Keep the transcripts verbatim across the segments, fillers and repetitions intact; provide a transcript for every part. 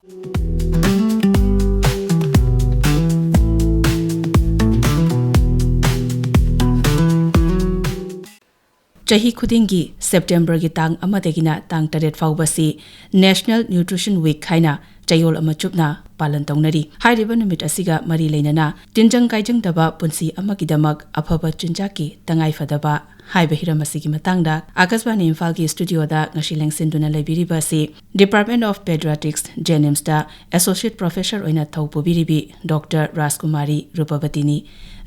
ꯆꯍꯤ ꯈꯨꯗꯤꯡꯒꯤ ꯁꯦꯞꯇꯦꯝꯕꯔꯒꯤ ꯇꯥꯡ ꯑꯃꯗꯒꯤꯅ ꯇꯥꯡ ꯇꯔꯦꯠ ꯐꯥꯎꯕꯁꯤ National Nutrition Week ꯍꯥꯏꯅ ꯆꯌꯣꯜ ꯑꯃ ꯆꯨꯞꯅ ꯄꯥꯂꯟ ꯇꯧꯅꯔꯤ꯫ ꯍꯥꯏꯔꯤꯕ ꯅꯨꯃꯤꯠ ꯑꯁꯤꯒ ꯃꯔꯤ ꯂꯩꯅꯅ ꯇꯤꯟꯖꯪ ꯀꯥꯏꯖꯪꯗꯕ ꯄꯨꯟꯁꯤ ꯑꯃꯒꯤꯗꯃꯛ ꯑꯐꯕ ꯆꯤꯟꯖꯥꯛꯀꯤ ꯇꯉꯥꯏꯐꯗꯕ ꯍꯥꯏꯕ ꯍꯤꯔꯝ ꯑꯁꯤꯒꯤ ꯃꯇꯥꯡꯗ ꯑꯥꯀꯥꯁꯕꯥꯅꯤ ꯏꯝꯐꯥꯜꯒꯤ ꯁ꯭ꯇꯨꯗꯤꯑꯣꯗ ꯉꯁꯤ ꯂꯦꯡꯁꯤꯟꯗꯨꯅ ꯂꯩꯕꯤꯔꯤꯕ ꯑꯁꯤ Department of Pediatrics, ꯖꯦꯅꯤꯝꯁꯇ Associate Professor ꯑꯣꯏꯅ ꯊꯧ ꯄꯨꯕꯤꯔꯤꯕꯤ ꯗꯣꯛꯇꯔ ꯔꯥꯖꯀꯨꯃꯥꯔꯤ ꯔꯨꯄꯕꯇꯤꯅꯤ꯫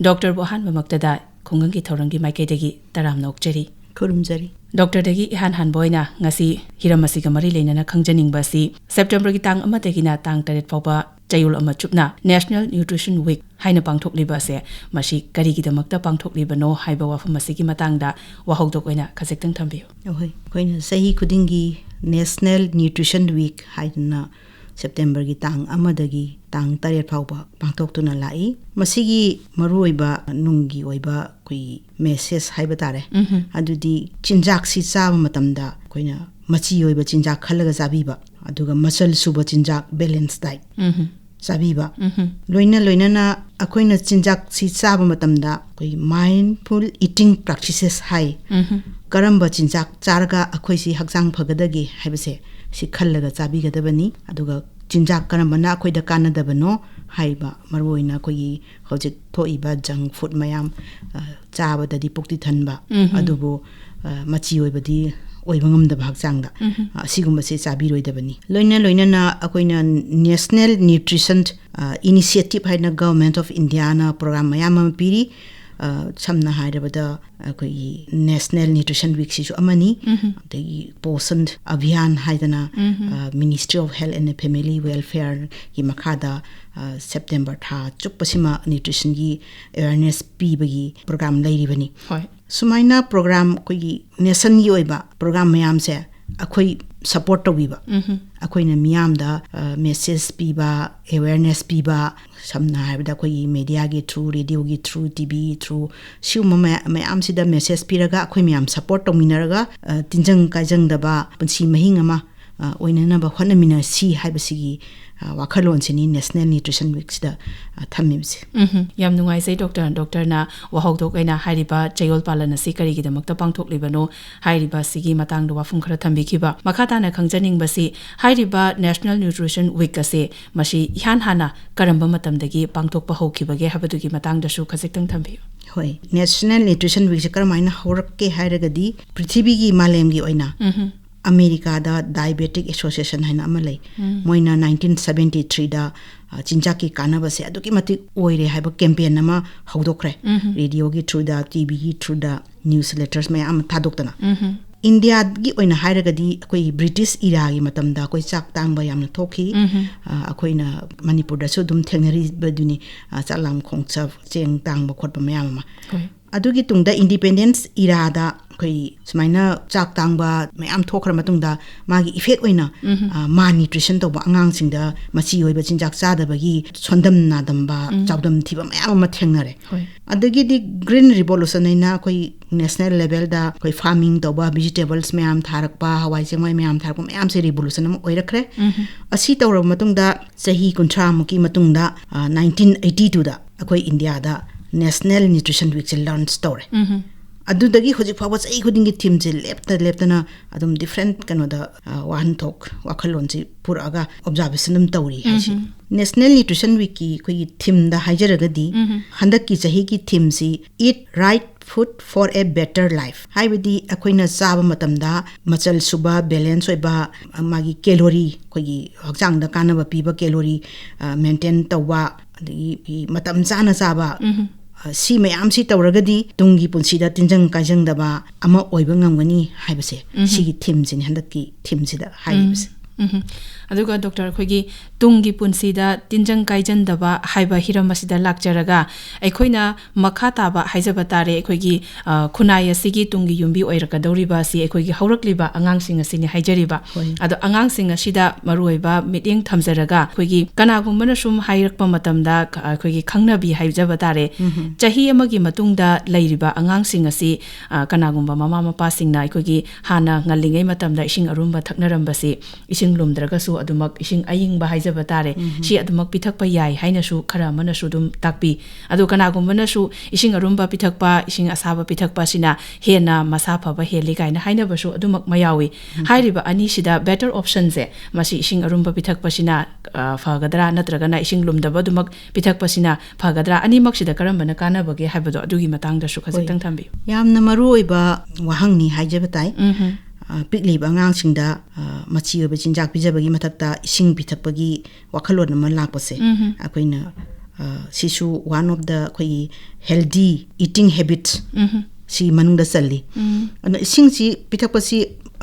ꯗꯣꯛꯇꯔꯕꯨ ꯑꯍꯥꯟꯕꯃꯛꯇꯗ ꯈꯨꯡꯒꯪꯒꯤ ꯊꯧꯔꯝꯒꯤ ꯃꯥꯏꯀꯩꯗꯒꯤ ꯇꯔꯥꯝꯅ ꯑꯣꯛꯆꯔꯤ꯫ ꯈꯨꯔꯨꯝꯖꯔꯤ꯫ ꯗꯣꯛꯇꯔꯗꯒꯤ ꯏꯍꯥꯟ ꯍꯥꯟꯕ ꯑꯣꯏꯅ ꯉꯁꯤ ꯍꯤꯔꯝ ꯑꯁꯤꯒ ꯃꯔꯤ ꯂꯩꯅꯅ ꯈꯪꯖꯅꯤꯡꯕ ꯑꯁꯤ ꯁꯦꯞꯇꯦꯝꯕꯔꯒꯤ ꯇꯥꯡ ꯑꯃꯗꯒꯤꯅ ꯇꯥꯡ ꯇꯔꯦꯠ ꯐꯥꯎꯕ ꯆꯌꯣꯜ ꯑꯃ ꯆꯨꯞꯅ National Nutrition Week ꯍꯥꯏꯅ ꯄꯥꯡꯊꯣꯛꯂꯤꯕ ꯑꯁꯦ ꯃꯁꯤ ꯀꯔꯤꯒꯤꯗꯃꯛꯇ ꯄꯥꯡꯊꯣꯛꯂꯤꯕꯅꯣ ꯍꯥꯏꯕ ꯋꯥꯐꯝ ꯑꯁꯤꯒꯤ ꯃꯇꯥꯡꯗ ꯋꯥꯍꯧꯗꯣꯛ ꯑꯣꯏꯅ ꯈꯖꯤꯛꯇꯪ ꯊꯝꯕꯤꯌꯨ꯫ ꯑꯍꯣꯏ, ꯑꯩꯈꯣꯏꯅ ꯆꯍꯤ ꯈꯨꯗꯤꯡꯒꯤ National Nutrition Week ꯍꯥꯏꯗꯅ ꯁꯦꯞꯇꯦꯝꯕꯔꯒꯤ ꯇꯥꯡ ꯑꯃꯗꯒꯤ ꯇꯥꯡ ꯇꯔꯦꯠ ꯐꯥꯎꯕ ꯄꯥꯡꯊꯣꯛꯇꯨꯅ ꯂꯥꯛꯏ꯫ ꯃꯁꯤꯒꯤ ꯃꯔꯨꯑꯣꯏꯕ ꯅꯨꯡꯒꯤ ꯑꯣꯏꯕ ꯑꯩꯈꯣꯏꯒꯤ message ꯍꯥꯏꯕ ꯇꯥꯔꯦ, ꯎꯝꯍꯨꯝ꯫ ꯑꯗꯨꯗꯤ ꯆꯤꯟꯖꯥꯛꯁꯤ ꯆꯥꯕ ꯃꯇꯝꯗ ꯑꯩꯈꯣꯏꯅ ꯃꯆꯤ ꯑꯣꯏꯕ ꯆꯤꯟꯖꯥꯛ ꯈꯜꯂꯒ ꯆꯥꯕꯤꯕ, ꯑꯗꯨꯒ ꯃꯆꯜ ꯁꯨꯕ ꯆꯤꯟꯖꯥꯛ, balanced diet, ꯎꯝꯍꯨꯝ꯫ ꯆꯥꯕꯤꯕ꯫ ꯎꯝꯍꯨꯝ꯫ ꯂꯣꯏꯅ ꯂꯣꯏꯅꯅ ꯑꯩꯈꯣꯏꯅ ꯆꯤꯟꯖꯥꯛꯁꯤ ꯆꯥꯕ ꯃꯇꯝꯗ ꯑꯩꯈꯣꯏ mindful eating practices ꯍꯥꯏ꯫ ꯎꯝꯍꯨꯝ꯫ ꯀꯔꯝꯕ ꯆꯤꯟꯖꯥꯛ ꯆꯥꯔꯒ ꯑꯩꯈꯣꯏꯁꯤ ꯍꯛꯆꯥꯡ ꯐꯒꯗꯒꯦ ꯍꯥꯏꯕꯁꯦ ꯁꯤ ꯈꯜꯂꯒ ꯆꯥꯕꯤꯒꯗꯕꯅꯤ꯫ ꯑꯗꯨꯒ ꯆꯤꯟꯖꯥꯛ ꯀꯔꯝꯕꯅ ꯑꯩꯈꯣꯏꯗ ꯀꯥꯟꯅꯗꯕꯅꯣ ꯍꯥꯏꯕ, ꯃꯔꯨꯑꯣꯏꯅ ꯑꯩꯈꯣꯏꯒꯤ ꯍꯧꯖꯤꯛ ꯊꯣꯛꯏꯕ junk food ꯃꯌꯥꯝ, ꯑ, ꯆꯥꯕꯗꯗꯤ ꯄꯨꯛꯇꯤ ꯊꯟꯕ, ꯎꯝꯍꯨꯝ꯫ ꯑꯗꯨꯕꯨ, ꯑ, ꯃꯆꯤ ꯑꯣꯏꯕꯗꯤ ꯑꯣꯏꯕ ꯉꯝꯗꯕ ꯍꯛꯆꯥꯡꯗ, ꯎꯝꯍꯨꯝ꯫ ꯑ, ꯑꯁꯤꯒꯨꯝꯕꯁꯦ ꯆꯥꯕꯤꯔꯣꯏꯗꯕꯅꯤ꯫ ꯂꯣꯏꯅ ꯂꯣꯏꯅꯅ ꯑꯩꯈꯣꯏꯅ National Nutrition, ꯑ, Initiative ꯍꯥꯏꯅ Government of Indiaꯅ program ꯃꯌꯥꯝ ꯑꯃ ꯄꯤꯔꯤ꯫ ꯑ, ꯁꯝꯅ ꯍꯥꯏꯔꯕꯗ ꯑꯩꯈꯣꯏꯒꯤ National Nutrition Weekꯁꯤꯁꯨ ꯑꯃꯅꯤ꯫ ꯎꯝꯍꯨꯝ꯫ ꯑꯗꯒꯤ Poshan Abhiyan ꯍꯥꯏꯗꯅ, ꯎꯝꯍꯨꯝ꯫ ꯑ, Ministry of Health and Family Welfareꯒꯤ ꯃꯈꯥꯗ, ꯑ, ꯁꯦꯞꯇꯦꯝꯕꯔ ꯊꯥ ꯆꯨꯞꯄꯁꯤꯃ nutritionꯒꯤ awareness ꯄꯤꯕꯒꯤ program ꯂꯩꯔꯤꯕꯅꯤ꯫ ꯍꯣꯏ꯫ ꯁꯨꯃꯥꯏꯅ program ꯑꯩꯈꯣꯏꯒꯤ nationꯒꯤ ꯑꯣꯏꯕ program ꯃꯌꯥꯝꯁꯦ ꯑꯩꯈꯣꯏ support ꯇꯧꯕꯤꯕ, ꯎꯝꯍꯨꯝ꯫ ꯑꯩꯈꯣꯏꯅ ꯃꯤꯌꯥꯝꯗ, ꯑ, message ꯄꯤꯕ, awareness ꯄꯤꯕ, ꯁꯝꯅ ꯍꯥꯏꯔꯕꯗ ꯑꯩꯈꯣꯏꯒꯤ mediaꯒꯤ through, radioꯒꯤ through, TVꯒꯤ through, ꯁꯤꯒꯨꯝꯕ ꯃꯌꯥ-, ꯃꯌꯥꯝꯁꯤꯗ message ꯄꯤꯔꯒ ꯑꯩꯈꯣꯏ ꯃꯌꯥꯝ support ꯇꯧꯃꯤꯟꯅꯔꯒ, ꯑ, ꯇꯤꯟꯖꯪ ꯀꯥꯏꯖꯪꯗꯕ ꯄꯨꯟꯁꯤ ꯃꯍꯤꯡ ꯑꯃ ꯑ, ꯑꯣꯏꯅꯅꯕ ꯍꯣꯠꯅꯃꯤꯟꯅꯁꯤ ꯍꯥꯏꯕꯁꯤꯒꯤ, ꯑ, ꯋꯥꯈꯜꯂꯣꯟꯁꯤꯅꯤ National Nutrition Weekꯁꯤꯗ, ꯑ, ꯊꯝꯃꯤꯕꯁꯦ꯫ ꯎꯝ, ꯌꯥꯝ ꯅꯨꯡꯉꯥꯏꯖꯩ ꯗꯣꯛꯇꯔ꯫ ꯗꯣꯛꯇꯔꯅ ꯋꯥꯍꯧꯗꯣꯛ ꯑꯣꯏꯅ ꯍꯥꯏꯔꯤꯕ ꯆꯌꯣꯜ ꯄꯥꯂꯟ ꯑꯁꯤ ꯀꯔꯤꯒꯤꯗꯃꯛꯇ ꯄꯥꯡꯊꯣꯛꯂꯤꯕꯅꯣ ꯍꯥꯏꯔꯤꯕ ꯑꯁꯤꯒꯤ ꯃꯇꯥꯡꯗ ꯋꯥꯐꯝ ꯈꯔ ꯊꯝꯕꯤꯈꯤꯕ꯫ ꯃꯈꯥ ꯇꯥꯅ ꯈꯪꯖꯅꯤꯡꯕꯁꯤ, ꯍꯥꯏꯔꯤꯕ National Nutrition Week ꯑꯁꯤ ꯃꯁꯤ ꯏꯍꯥꯟ ꯍꯥꯟꯅ ꯀꯔꯝꯕ ꯃꯇꯝꯗꯒꯤ ꯄꯥꯡꯊꯣꯛꯄ ꯍꯧꯈꯤꯕꯒꯦ ꯍꯥꯏꯕꯗꯨꯒꯤ ꯃꯇꯥꯡꯗꯁꯨ ꯈꯖꯤꯛꯇꯪ ꯊꯝꯕꯤꯌꯨ꯫ ꯍꯣꯏ, National Nutrition Weekꯁꯦ ꯀꯔꯝꯍꯥꯏꯅ ꯍꯧꯔꯛꯀꯦ ꯍꯥꯏꯔꯒꯗꯤ, ꯄ꯭ꯔꯤꯊꯤꯕꯤꯒꯤ ꯃꯥꯂꯦꯝꯒꯤ ꯑꯣꯏꯅ ꯎꯝ, ꯑꯃꯦꯔꯤꯀꯥꯗ Diabetic Association ꯍꯥꯏꯅ ꯑꯃ ꯂꯩ꯫ ꯎꯝ꯫ ꯃꯣꯏꯅ nineteen seventy threeꯗ, ꯑ, ꯆꯤꯟꯖꯥꯛꯀꯤ ꯀꯥꯟꯅꯕꯁꯦ ꯑꯗꯨꯛꯀꯤ ꯃꯇꯤꯛ ꯑꯣꯏꯔꯦ ꯍꯥꯏꯕ campaign ꯑꯃ ꯍꯧꯗꯣꯛꯈ꯭ꯔꯦ꯫ ꯎꯝ꯫ ꯔꯦꯗꯤꯑꯣꯒꯤ throughꯗ, ꯇꯤꯚꯤꯒꯤ throughꯗ, newsletters ꯃꯌꯥꯝ ꯑꯃ ꯊꯥꯗꯣꯛꯇꯅ꯫ ꯎꯝ꯫ ꯏꯟꯗꯤꯌꯥꯒꯤ ꯑꯣꯏꯅ ꯍꯥꯏꯔꯒꯗꯤ, ꯑꯩꯈꯣꯏ ꯕ꯭ꯔꯤꯇꯤꯁ ꯏꯔꯥꯒꯤ ꯃꯇꯝꯗ ꯑꯩꯈꯣꯏ ꯆꯥꯛ ꯇꯥꯡꯕ ꯌꯥꯝꯅ ꯊꯣꯛꯈꯤ꯫ ꯎꯝ꯫ ꯑ, ꯑꯩꯈꯣꯏꯅ ꯃꯅꯤꯄꯨꯔꯗꯁꯨ ꯑꯗꯨꯝ ꯊꯦꯡꯅꯔꯤꯕꯗꯨꯅꯤ, ꯑ, ꯆꯥꯛ ꯂꯥꯝ ꯈꯣꯡꯆꯞ, ꯆꯦꯡ ꯇꯥꯡꯕ ꯈꯣꯠꯄ ꯃꯌꯥꯝ ꯑꯃ꯫ ꯍꯣꯏ꯫ ꯑꯗꯨꯒꯤ ꯇꯨꯡꯗ independence ꯏꯔꯥꯗ ꯑꯩꯈꯣꯏ ꯁꯨꯃꯥꯏꯅ ꯆꯥꯛ ꯇꯥꯡꯕ ꯃꯌꯥꯝ ꯊꯣꯛꯈ꯭ꯔ ꯃꯇꯨꯡꯗ, ꯃꯥꯒꯤ effect ꯑꯣꯏꯅ, ꯎꯝ꯫ ꯑ, malnutrition ꯇꯧꯕ ꯑꯉꯥꯡꯁꯤꯡꯗ ꯃꯆꯤ ꯑꯣꯏꯕ ꯆꯤꯟꯖꯥꯛ ꯆꯥꯗꯕꯒꯤ ꯁꯣꯟꯗꯝ ꯅꯥꯗꯝꯕ, ꯎꯝ꯫ ꯆꯥꯎꯗꯝ ꯊꯤꯕ ꯃꯌꯥꯝ ꯑꯃ ꯊꯦꯡꯅꯔꯦ꯫ ꯍꯣꯏ꯫ ꯑꯗꯒꯤꯗꯤ Green Revolution ꯍꯥꯏꯅ ꯑꯩꯈꯣꯏ national levelꯗ ꯑꯩꯈꯣꯏ farming ꯇꯧꯕ, vegetables ꯃꯌꯥꯝ ꯊꯥꯔꯛꯄ, ꯍꯋꯥꯏ ꯆꯦꯡꯋꯥꯏ ꯃꯌꯥꯝ ꯊꯥꯔꯛꯄ ꯃꯌꯥꯝꯁꯦ revolution ꯑꯃ ꯑꯣꯏꯔꯛꯈ꯭ꯔꯦ꯫ ꯎꯝ꯫ ꯑꯁꯤ ꯇꯧꯔꯕ ꯃꯇꯨꯡꯗ ꯆꯍꯤ ꯀꯨꯟꯊ꯭ꯔꯥ ꯃꯨꯛꯀꯤ ꯃꯇꯨꯡꯗ, ꯑ, nineteen eighty twoꯗ ꯑꯩꯈꯣꯏ ꯏꯟꯗꯤꯌꯥꯗ National Nutrition Weekꯁꯦ launch ꯇꯧꯔꯦ꯫ ꯎꯝ꯫ ꯑꯗꯨꯗꯒꯤ ꯍꯧꯖꯤꯛ ꯐꯥꯎꯕ ꯆꯍꯤ ꯈꯨꯗꯤꯡꯒꯤ themeꯁꯦ ꯂꯦꯞꯇ ꯂꯦꯞꯇꯅ ꯑꯗꯨꯝ different ꯀꯩꯅꯣꯗ, ꯑ, ꯋꯥꯍꯟꯊꯣꯛ, ꯋꯥꯈꯜꯂꯣꯟꯁꯤ ꯄꯨꯔꯛꯑꯒ observation ꯑꯗꯨꯝ ꯇꯧꯔꯤ ꯍꯥꯏꯁꯤ꯫ ꯎꯝ꯫ National Nutrition Weekꯀꯤ ꯑꯩꯈꯣꯏꯒꯤ themeꯗ ꯍꯥꯏꯖꯔꯒꯗꯤ, ꯎꯝ꯫ ꯍꯟꯗꯛꯀꯤ ꯆꯍꯤꯒꯤ themeꯁꯤ Eat Right Food for a Better Life, ꯍꯥꯏꯕꯗꯤ ꯑꯩꯈꯣꯏꯅ ꯆꯥꯕ ꯃꯇꯝꯗ ꯃꯆꯜ ꯁꯨꯕ, balance ꯑꯣꯏꯕ, ꯃꯥꯒꯤ calorie, ꯑꯩꯈꯣꯏꯒꯤ ꯍꯛꯆꯥꯡꯗ ꯀꯥꯟꯅꯕ ꯄꯤꯕ calorie, ꯑ, maintain ꯇꯧꯕ, ꯑꯗꯒꯤ ꯃꯇꯝ ꯆꯥꯅ ꯆꯥꯕ, ꯎꯝ꯫ ꯑ, ꯁꯤ ꯃꯌꯥꯝꯁꯤ ꯇꯧꯔꯒꯗꯤ ꯇꯨꯡꯒꯤ ꯄꯨꯟꯁꯤꯗ ꯇꯤꯟꯖꯪ ꯀꯥꯏꯖꯪꯗꯕ ꯑꯃ ꯑꯣꯏꯕ ꯉꯝꯒꯅꯤ ꯍꯥꯏꯕꯁꯦ, ꯎꯝ꯫ ꯁꯤꯒꯤ themeꯁꯤꯅꯤ ꯍꯟꯗꯛꯀꯤ themeꯁꯤꯗ ꯍꯥꯏꯔꯤꯕꯁꯦ꯫ ꯎꯝ꯫ ꯑꯗꯨꯒ ꯗꯣꯛꯇꯔ, ꯑꯩꯈꯣꯏꯒꯤ ꯇꯨꯡꯒꯤ ꯄꯨꯟꯁꯤꯗ ꯇꯤꯟꯖꯪ ꯀꯥꯏꯖꯟꯗꯕ ꯍꯥꯏꯕ ꯍꯤꯔꯝ ꯑꯁꯤꯗ ꯂꯥꯛꯆꯔꯒ, ꯑꯩꯈꯣꯏꯅ ꯃꯈꯥ ꯇꯥꯕ ꯍꯥꯏꯖꯕ ꯇꯥꯔꯦ, ꯑꯩꯈꯣꯏꯒꯤ, ꯑ, ꯈꯨꯟꯅꯥꯏ ꯑꯁꯤꯒꯤ ꯇꯨꯡꯒꯤ ꯌꯨꯝꯕꯤ ꯑꯣꯏꯔꯛꯀꯗꯧꯔꯤꯕ ꯑꯁꯤ ꯑꯩꯈꯣꯏꯒꯤ ꯍꯧꯔꯛꯂꯤꯕ ꯑꯉꯥꯡꯁꯤꯡ ꯑꯁꯤꯅꯤ ꯍꯥꯏꯖꯔꯤꯕ꯫ ꯍꯣꯏ꯫ ꯑꯗꯣ ꯑꯉꯥꯡꯁꯤꯡ ꯑꯁꯤꯗ ꯃꯔꯨꯑꯣꯏꯕ ꯃꯤꯠꯌꯦꯡ ꯊꯝꯖꯔꯒ, ꯑꯩꯈꯣꯏꯒꯤ ꯀꯅꯥꯒꯨꯝꯕꯅ ꯁꯨꯝ ꯍꯥꯏꯔꯛꯄ ꯃꯇꯝꯗ, ꯈ-, ꯑꯩꯈꯣꯏꯒꯤ ꯈꯪꯅꯕꯤ ꯍꯥꯏꯖꯕ ꯇꯥꯔꯦ, ꯎꯝ꯫ ꯆꯍꯤ ꯑꯃꯒꯤ ꯃꯇꯨꯡꯗ ꯂꯩꯔꯤꯕ ꯑꯉꯥꯡꯁꯤꯡ ꯑꯁꯤ, ꯑ, ꯀꯅꯥꯒꯨꯝꯕ ꯃꯃꯥ ꯃꯄꯥꯁꯤꯡꯅ ꯑꯩꯈꯣꯏꯒꯤ ꯍꯥꯟꯅ ꯉꯜꯂꯤꯉꯩ ꯃꯇꯝꯗ ꯏꯁꯤꯡ ꯑꯔꯨꯝꯕ ꯊꯛꯅꯔꯝꯕꯁꯤ ꯏꯁꯤꯡ ꯂꯨꯝꯗ꯭ꯔꯒꯁꯨ ꯑꯗꯨꯃꯛ ꯏꯁꯤꯡ ꯑꯏꯪꯕ ꯍꯥꯏꯖꯕ ꯇꯥꯔꯦ, ꯎꯝ꯫ ꯁꯤ ꯑꯗꯨꯃꯛ ꯄꯤꯊꯛꯄ ꯌꯥꯏ ꯍꯥꯏꯅꯁꯨ ꯈꯔ ꯑꯃꯅꯁꯨ ꯑꯗꯨꯝ ꯇꯥꯛꯄꯤ꯫ ꯑꯗꯣ ꯀꯅꯥꯒꯨꯝꯕꯅꯁꯨ ꯏꯁꯤꯡ ꯑꯔꯨꯝꯕ ꯄꯤꯊꯛꯄ, ꯏꯁꯤꯡ ꯑꯁꯥꯕ ꯄꯤꯊꯛꯄ ꯑꯁꯤꯅ ꯍꯦꯟꯅ ꯃꯁꯥ ꯐꯕ ꯍꯦꯜꯂꯤ ꯀꯥꯏꯅ ꯍꯥꯏꯅꯕꯁꯨ ꯑꯗꯨꯃꯛ ꯃꯌꯥꯎꯏ꯫ ꯎꯝ꯫ ꯍꯥꯏꯔꯤꯕ ꯑꯅꯤꯁꯤꯗ better option ꯁꯦ, ꯃꯁꯤ ꯏꯁꯤꯡ ꯑꯔꯨꯝꯕ ꯄꯤꯊꯛꯄꯁꯤꯅ, ꯑ, ꯐꯒꯗ꯭ꯔꯥ, ꯅꯠꯇ꯭ꯔꯒꯅ ꯏꯁꯤꯡ ꯂꯨꯝꯗꯕ ꯑꯗꯨꯃꯛ ꯄꯤꯊꯛꯄꯁꯤꯅ ꯐꯒꯗ꯭ꯔꯥ? ꯑꯅꯤꯃꯛꯁꯤꯗ ꯀꯔꯝꯕꯅ ꯀꯥꯟꯅꯕꯒꯦ ꯍꯥꯏꯕꯗꯣ, ꯑꯗꯨꯒꯤ ꯃꯇꯥꯡꯗꯁꯨ ꯈꯖꯤꯛꯇꯪ ꯍꯣꯏ꯫ ꯊꯝꯕꯤꯌꯨ꯫ ꯌꯥꯝꯅ ꯃꯔꯨ ꯑꯣꯏꯕ ꯋꯥꯍꯪꯅꯤ ꯍꯥꯏꯖꯕ ꯇꯥꯏ꯫ ꯎꯝꯍꯨꯝ꯫ ꯑ, ꯄꯤꯛꯂꯤꯕ ꯑꯉꯥꯡꯁꯤꯡꯗ, ꯑ, ꯃꯆꯤ ꯑꯣꯏꯕ ꯆꯤꯟꯖꯥꯛ ꯄꯤꯖꯕꯒꯤ ꯃꯊꯛꯇ ꯏꯁꯤꯡ ꯄꯤꯊꯛꯄꯒꯤ ꯋꯥꯈꯜꯂꯣꯟ ꯑꯃ ꯂꯥꯛꯄꯁꯦ, ꯎꯝꯍꯨꯝ꯫ ꯑꯩꯈꯣꯏꯅ, ꯑ, ꯁꯤꯁꯨ one of the ꯑꯩꯈꯣꯏꯒꯤ healthy eating habits ꯎꯝꯍꯨꯝ꯫ ꯁꯤ ꯃꯅꯨꯡꯗ ꯆꯜꯂꯤ꯫ ꯎꯝ꯫ ꯑꯗꯨꯅ ꯏꯁꯤꯡꯁꯤ ꯄꯤꯊꯛꯄꯁꯤ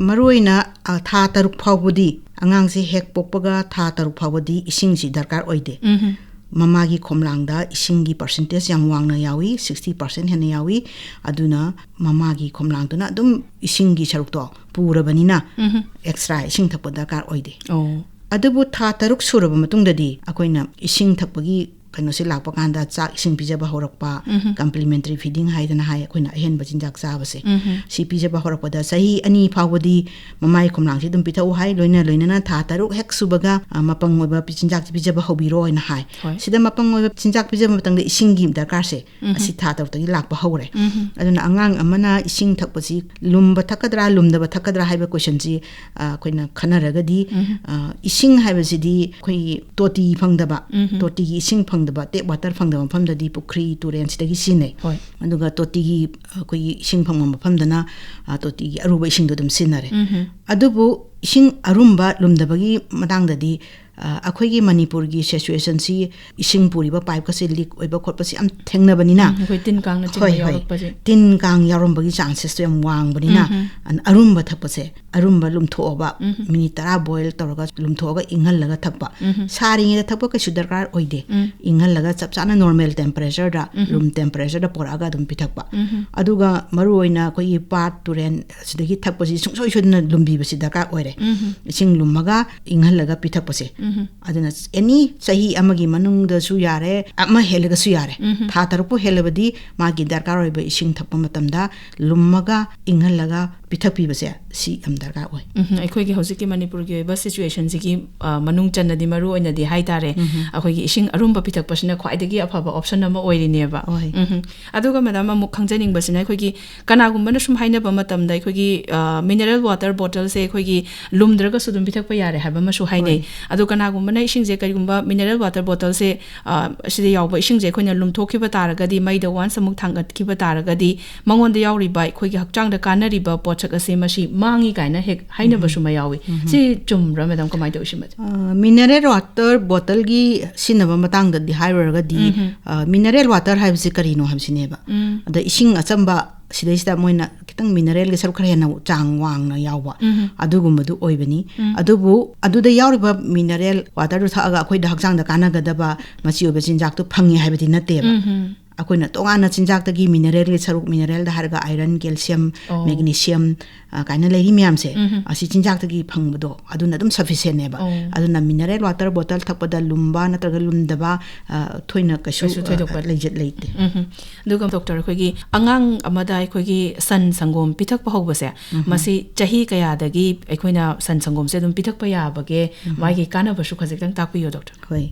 ꯃꯔꯨꯑꯣꯏꯅ, ꯑ, ꯊꯥ ꯇꯔꯨꯛ ꯐꯥꯎꯕꯗꯤ, ꯑꯉꯥꯡꯁꯦ ꯍꯦꯛ ꯄꯣꯛꯄꯒ ꯊꯥ ꯇꯔꯨꯛ ꯐꯥꯎꯕꯗꯤ ꯏꯁꯤꯡꯁꯤ ꯗꯔꯀꯥꯔ ꯑꯣꯏꯗꯦ꯫ ꯎꯝꯍꯨꯝ꯫ ꯃꯃꯥꯒꯤ ꯈꯣꯝꯂꯥꯡꯗ ꯏꯁꯤꯡꯒꯤ percentage ꯌꯥꯝ ꯋꯥꯡꯅ ꯌꯥꯎꯏ, sixty percent ꯍꯦꯟꯅ ꯌꯥꯎꯏ꯫ ꯑꯗꯨꯅ ꯃꯃꯥꯒꯤ ꯈꯣꯝꯂꯥꯡꯗꯨꯅ ꯑꯗꯨꯝ ꯏꯁꯤꯡꯒꯤ ꯁꯔꯨꯛꯇꯣ ꯄꯨꯔꯕꯅꯤꯅ ꯎꯝꯍꯨꯝ꯫ Extra ꯏꯁꯤꯡ ꯊꯛꯄ ꯗꯔꯀꯥꯔ ꯑꯣꯏꯗꯦ꯫ ꯑꯣ꯫ ꯑꯗꯨꯕꯨ ꯊꯥ ꯇꯔꯨꯛ ꯁꯨꯔꯕ ꯃꯇꯨꯡꯗꯗꯤ ꯑꯩꯈꯣꯏꯅ ꯏꯁꯤꯡ ꯊꯛꯄꯒꯤ ꯀꯩꯅꯣꯁꯦ ꯂꯥꯛꯄ ꯀꯥꯟꯗ ꯆꯥꯛ ꯏꯁꯤꯡ ꯄꯤꯖꯕ ꯍꯧꯔꯛꯄ, ꯎꯝꯍꯨꯝ꯫ Complementary feeding ꯍꯥꯏꯗꯅ ꯍꯥꯏ, ꯑꯩꯈꯣꯏꯅ ꯑꯍꯦꯟꯕ ꯆꯤꯟꯖꯥꯛ ꯆꯥꯕꯁꯦ, ꯎꯝꯍꯨꯝ꯫ ꯁꯤ ꯄꯤꯖꯕ ꯍꯧꯔꯛꯄꯗ ꯆꯍꯤ ꯑꯅꯤ ꯐꯥꯎꯕꯗꯤ ꯃꯃꯥꯏ ꯈꯣꯝꯂꯥꯡꯁꯤ ꯑꯗꯨꯝ ꯄꯤꯊꯛꯎ ꯍꯥꯏ, ꯂꯣꯏꯅ ꯂꯣꯏꯅꯅ ꯊꯥ ꯇꯔꯨꯛ ꯍꯦꯛ ꯁꯨꯕꯒ, ꯑ, ꯃꯄꯪ ꯑꯣꯏꯕ ꯄꯤ-, ꯆꯤꯟꯖꯥꯛꯁꯤ ꯄꯤꯖꯕ ꯍꯧꯕꯤꯔꯣ ꯍꯥꯏꯅ ꯍꯥꯏ꯫ ꯍꯣꯏ꯫ ꯁꯤꯗ ꯃꯄꯪ ꯑꯣꯏꯕ ꯆꯤꯟꯖꯥꯛ ꯄꯤꯖꯕ ꯃꯇꯝꯗ ꯏꯁꯤꯡꯒꯤ ꯗꯔꯀꯥꯔꯁꯦ, ꯎꯝꯍꯨꯝ꯫ ꯑꯁꯤ ꯊꯥ ꯇꯔꯨꯛꯇꯒꯤ ꯂꯥꯛꯄ ꯍꯧꯔꯦ꯫ ꯎꯝꯍꯨꯝ꯫ ꯑꯗꯨꯅ ꯑꯉꯥꯡ ꯑꯃꯅ ꯏꯁꯤꯡ ꯊꯛꯄꯁꯤ ꯂꯨꯝꯕ ꯊꯛꯀꯗ꯭ꯔꯥ, ꯂꯨꯝꯗꯕ ꯊꯛꯀꯗ꯭ꯔꯥ ꯍꯥꯏꯕ question ꯁꯤ, ꯑ, ꯑꯩꯈꯣꯏꯅ ꯈꯟꯅꯔꯒꯗꯤ, ꯎꯝꯍꯨꯝ꯫ ꯑ, ꯏꯁꯤꯡ ꯍꯥꯏꯕꯁꯤꯗꯤ ꯑꯩꯈꯣꯏꯒꯤ ꯇꯣꯇꯤ ꯐꯪꯗꯕ, ꯎꯝꯍꯨꯝ꯫ ꯇꯣꯇꯤꯒꯤ ꯏꯁꯤꯡ ꯐꯪꯗꯕ, tap water ꯐꯪꯗꯕ ꯃꯐꯝꯗꯗꯤ ꯄꯨꯈ꯭ꯔꯤ, ꯇꯨꯔꯦꯟ ꯁꯤꯗꯒꯤ ꯁꯤꯖꯤꯟꯅꯩ꯫ ꯍꯣꯏ꯫ ꯑꯗꯨꯒ ꯇꯣꯇꯤꯒꯤ, ꯑ, ꯑꯩꯈꯣꯏꯒꯤ ꯏꯁꯤꯡ ꯐꯪꯕ ꯃꯐꯝꯗꯅ, ꯑ, ꯇꯣꯇꯤꯒꯤ ꯑꯔꯨꯕ ꯏꯁꯤꯡꯗꯣ ꯑꯗꯨꯝ ꯁꯤꯖꯤꯟꯅꯔꯦ꯫ ꯎꯝꯍꯨꯝ꯫ ꯑꯗꯨꯕꯨ ꯏꯁꯤꯡ ꯑꯔꯨꯝꯕ ꯂꯨꯝꯗꯕꯒꯤ ꯃꯇꯥꯡꯗꯗꯤ ꯑ, ꯑꯩꯈꯣꯏꯒꯤ ꯃꯅꯤꯄꯨꯔꯒꯤ ꯁꯤꯆꯨꯋꯦꯁꯟꯁꯤ, ꯏꯁꯤꯡ ꯄꯨꯔꯤꯕ ꯄꯥꯏꯞꯀꯁꯦ ꯂꯤꯛ ꯑꯣꯏꯕ ꯈꯣꯠꯄꯁꯤ ꯌꯥꯝ ꯊꯦꯡꯅꯕꯅꯤꯅ, ꯎꯝ, ꯑꯩꯈꯣꯏ ꯇꯤꯟ ꯀꯥꯡꯅꯆꯤꯡꯕ ꯍꯣꯏ, ꯍꯣꯏ꯫ ꯌꯥꯎꯔꯛꯄꯁꯦ꯫ ꯇꯤꯟ ꯀꯥꯡ ꯌꯥꯎꯔꯝꯕꯒꯤ ꯆꯥꯟꯁꯦꯁꯇꯣ ꯌꯥꯝ ꯋꯥꯡꯕꯅꯤꯅ, ꯎꯝ꯫ ꯑꯟ-, ꯑꯔꯨꯝꯕ ꯊꯛꯄꯁꯦ, ꯑꯔꯨꯝꯕ ꯂꯨꯝꯊꯣꯛꯑꯕ, ꯎꯝ꯫ ꯃꯤꯅꯤꯠ ꯇꯔꯥ ꯕꯣꯏꯜ ꯇꯧꯔꯒ ꯂꯨꯝꯊꯣꯛꯑꯒ ꯏꯪꯍꯜꯂꯒ ꯊꯛꯄ꯫ ꯎꯝ꯫ ꯁꯥꯔꯤꯉꯩꯗ ꯊꯛꯄ ꯀꯩꯁꯨ ꯗꯔꯀꯥꯔ ꯑꯣꯏꯗꯦ꯫ ꯎꯝ꯫ ꯏꯪꯍꯜꯂꯒ ꯆꯞ ꯆꯥꯅ ꯅꯣꯔꯃꯦꯜ ꯇꯦꯝꯄꯔꯦꯆꯔꯗ, ꯎꯝ꯫ ꯔꯨꯝ ꯇꯦꯝꯄꯔꯦꯆꯔꯗ ꯄꯨꯔꯛꯑꯒ ꯑꯗꯨꯝ ꯄꯤꯊꯛꯄ꯫ ꯎꯝ꯫ ꯑꯗꯨꯒ ꯃꯔꯨꯑꯣꯏꯅ ꯑꯩꯈꯣꯏꯒꯤ ꯄꯥꯠ, ꯇꯨꯔꯦꯟ, ꯑꯁꯤꯗꯒꯤ ꯊꯛꯄꯁꯤ ꯁꯨꯡꯁꯣꯏ ꯁꯣꯏꯗꯅ ꯂꯨꯝꯕꯤꯕꯁꯤ ꯗꯔꯀꯥꯔ ꯑꯣꯏꯔꯦ꯫ ꯎꯝ꯫ ꯏꯁꯤꯡ ꯂꯨꯝꯃꯒ ꯏꯪꯍꯜꯂꯒ ꯄꯤꯊꯛꯄꯁꯦ꯫ ꯎꯝ꯫ ꯑꯗꯨꯅ ꯑꯦꯅꯤ ꯆꯍꯤ ꯑꯃꯒꯤ ꯃꯅꯨꯡꯗꯁꯨ ꯌꯥꯔꯦ, ꯑꯃ ꯍꯦꯜꯂꯒꯁꯨ ꯌꯥꯔꯦ, ꯎꯝ꯫ ꯊꯥ ꯇꯔꯨꯛꯄꯨ ꯍꯦꯜꯂꯕꯗꯤ ꯃꯥꯒꯤ ꯗꯔꯀꯥꯔ ꯑꯣꯏꯕ ꯏꯁꯤꯡ ꯊꯛꯄ ꯃꯇꯝꯗ ꯂꯨꯝꯃꯒ ꯏꯪꯍꯜꯂꯒ ꯄꯤꯊꯛꯄꯤꯕꯁꯦ ꯁꯤ ꯌꯥꯝ ꯗꯔꯀꯥꯔ ꯑꯣꯏ꯫ ꯎꯝ, ꯑꯩꯈꯣꯏꯒꯤ ꯍꯧꯖꯤꯛꯀꯤ ꯃꯅꯤꯄꯨꯔꯒꯤ ꯑꯣꯏꯕ ꯁꯤꯆꯨꯋꯦꯁꯟꯁꯤꯒꯤ, ꯑ, ꯃꯅꯨꯡ ꯆꯟꯅꯗꯤ ꯃꯔꯨ ꯑꯣꯏꯅꯗꯤ ꯍꯥꯏꯇꯥꯔꯦ, ꯎꯝ꯫ ꯑꯩꯈꯣꯏꯒꯤ ꯏꯁꯤꯡ ꯑꯔꯨꯝꯕ ꯄꯤꯊꯛꯄꯁꯤꯅ ꯈ꯭ꯋꯥꯏꯗꯒꯤ ꯑꯐꯕ ꯑꯣꯞꯁꯟ ꯑꯃ ꯑꯣꯏꯔꯤꯅꯦꯕ꯫ ꯍꯣꯏ꯫ ꯎꯝ꯫ ꯑꯗꯨꯒ ꯃꯦꯗꯥꯝ, ꯑꯃꯨꯛ ꯈꯪꯖꯅꯤꯡꯕꯁꯤꯅ, ꯑꯩꯈꯣꯏꯒꯤ ꯀꯅꯥꯒꯨꯝꯕꯅ ꯁꯨꯝ ꯍꯥꯏꯅꯕ ꯃꯇꯝꯗ, ꯑꯩꯈꯣꯏꯒꯤ, ꯑ, ꯃꯤꯅꯔꯦꯜ ꯋꯥꯇꯔ ꯕꯣꯇꯜꯁꯦ ꯑꯩꯈꯣꯏꯒꯤ ꯂꯨꯝꯗ꯭ꯔꯒꯁꯨ ꯑꯗꯨꯝ ꯄꯤꯊꯛꯄ ꯌꯥꯔꯦ ꯍꯥꯏꯕ ꯑꯃꯁꯨ ꯍꯥꯏꯅꯩ꯫ ꯍꯣꯏ꯫ ꯑꯗꯣ ꯀꯅꯥꯒꯨꯝꯕꯅ ꯏꯁꯤꯡꯁꯦ, ꯀꯔꯤꯒꯨꯝꯕ ꯃꯤꯅꯔꯦꯜ ꯋꯥꯇꯔ ꯕꯣꯇꯜꯁꯦ, ꯑ, ꯑꯁꯤꯗ ꯌꯥꯎꯕ ꯏꯁꯤꯡꯁꯦ ꯑꯩꯈꯣꯏꯅ ꯂꯨꯝꯊꯣꯛꯈꯤꯕ ꯇꯥꯔꯒꯗꯤ, ꯃꯩꯗ ꯋꯥꯟꯁ ꯑꯃꯨꯛ ꯊꯥꯡꯒꯠꯈꯤꯕ ꯇꯥꯔꯒꯗꯤ, ꯃꯉꯣꯟꯗ ꯌꯥꯎꯔꯤꯕ ꯑꯩꯈꯣꯏꯒꯤ ꯍꯛꯆꯥꯡꯗ ꯀꯥꯟꯅꯔꯤꯕ ꯄꯣꯠꯁꯛ ꯑꯁꯦ ꯃꯁꯤ ꯃꯥꯡꯉꯤ ꯀꯥꯏꯅ ꯍꯦꯛ ꯍꯥꯏꯅꯕꯁꯨ ꯑꯃ ꯌꯥꯎꯏ꯫ ꯁꯤ ꯆꯨꯝꯕ꯭ꯔꯥ, ꯃꯦꯗꯥꯝ? ꯀꯃꯥꯏꯅ ꯇꯧꯏ ꯁꯤꯃꯗꯤ? ꯑ, ꯃꯤꯅꯔꯦꯜ ꯋꯥꯇꯔ ꯕꯣꯇꯜꯒꯤ ꯁꯤꯖꯤꯟꯅꯕ ꯃꯇꯥꯡꯗꯗꯤ ꯍꯥꯏꯔꯨꯔꯒꯗꯤ, ꯎꯝ꯫ ꯑ, ꯃꯤꯅꯔꯦꯜ ꯋꯥꯇꯔ ꯍꯥꯏꯕꯁꯤ ꯀꯔꯤꯅꯣ ꯍꯥꯏꯕꯁꯤꯅꯦꯕ꯫ ꯎꯝ꯫ ꯑꯗ ꯏꯁꯤꯡ ꯑꯆꯝꯕ, ꯁꯤꯗꯩꯁꯤꯗ ꯃꯣꯏꯅ ꯈꯤꯇꯪ ꯃꯤꯅꯔꯦꯜꯒꯤ ꯁꯔꯨꯛ ꯈꯔ ꯍꯦꯟꯅ ꯆꯥꯡ ꯋꯥꯡꯅ ꯌꯥꯎꯕ, ꯎꯝ꯫ ꯑꯗꯨꯒꯨꯝꯕꯗꯨ ꯑꯣꯏꯕꯅꯤ꯫ ꯎꯝ꯫ ꯑꯗꯨꯕꯨ ꯑꯗꯨꯗ ꯌꯥꯎꯔꯤꯕ ꯃꯤꯅꯔꯦꯜ ꯋꯥꯇꯔꯗꯨ ꯊꯛꯑꯒ ꯑꯩꯈꯣꯏꯗ ꯍꯛꯆꯥꯡꯗ ꯀꯥꯟꯅꯒꯗꯕ ꯃꯆꯤ ꯑꯣꯏꯕ ꯆꯤꯟꯖꯥꯛꯇꯨ ꯐꯪꯉꯤ ꯍꯥꯏꯕꯗꯤ ꯅꯠꯇꯦꯕ꯫ ꯎꯝ꯫ ꯑꯩꯈꯣꯏꯅ ꯇꯣꯉꯥꯟꯅ ꯆꯤꯟꯖꯥꯛꯇꯒꯤ ꯃꯤꯅꯔꯦꯜꯒꯤ ꯁꯔꯨꯛ, ꯃꯤꯅꯔꯦꯜꯗ ꯍꯥꯏꯔꯒ ꯑꯥꯏꯔꯟ, ꯀꯦꯜꯁꯤꯌꯝ, ꯑꯣ꯫ ꯃꯦꯒꯅꯤꯁꯤꯌꯝ, ꯑ, ꯀꯥꯏꯅ ꯂꯩꯔꯤ ꯃꯌꯥꯝꯁꯦ, ꯎꯝ꯫ ꯑꯁꯤ ꯆꯤꯟꯖꯥꯛꯇꯒꯤ ꯐꯪꯕꯗꯣ ꯑꯗꯨꯅ ꯑꯗꯨꯝ ꯁꯐꯤꯁꯦꯟꯅꯦꯕ꯫ ꯑꯣ꯫ ꯑꯗꯨꯅ ꯃꯤꯅꯔꯦꯜ ꯋꯥꯇꯔ ꯕꯣꯇꯜ ꯊꯛꯄꯗ ꯂꯨꯝꯕ ꯅꯠꯇ꯭ꯔꯒ ꯂꯨꯝꯗꯕ, ꯑ, ꯊꯣꯏꯅ ꯀꯩꯁꯨ, ꯀꯩꯁꯨ ꯊꯣꯏꯗꯣꯛꯄ ꯑ, ꯂꯩꯖ-, ꯂꯩꯇꯦ꯫ ꯎꯝ꯫ ꯑꯗꯨꯒ ꯗꯣꯛꯇꯔ, ꯑꯩꯈꯣꯏꯒꯤ ꯑꯉꯥꯡ ꯑꯃꯗ ꯑꯩꯈꯣꯏꯒꯤ ꯁꯟ ꯁꯪꯒꯣꯝ ꯄꯤꯊꯛꯄ ꯍꯧꯕꯁꯦ, ꯎꯝ꯫ ꯃꯁꯤ ꯆꯍꯤ ꯀꯌꯥꯗꯒꯤ ꯑꯩꯈꯣꯏꯅ ꯁꯟ ꯁꯪꯒꯣꯝꯁꯦ ꯑꯗꯨꯝ ꯄꯤꯊꯛꯄ ꯌꯥꯕꯒꯦ? ꯎꯝ꯫ ꯃꯥꯒꯤ ꯀꯥꯟꯅꯕꯁꯨ ꯈꯖꯤꯛꯇꯪ ꯇꯥꯛꯄꯤꯌꯣ, ꯗꯣꯛꯇꯔ꯫ ꯍꯣꯏ꯫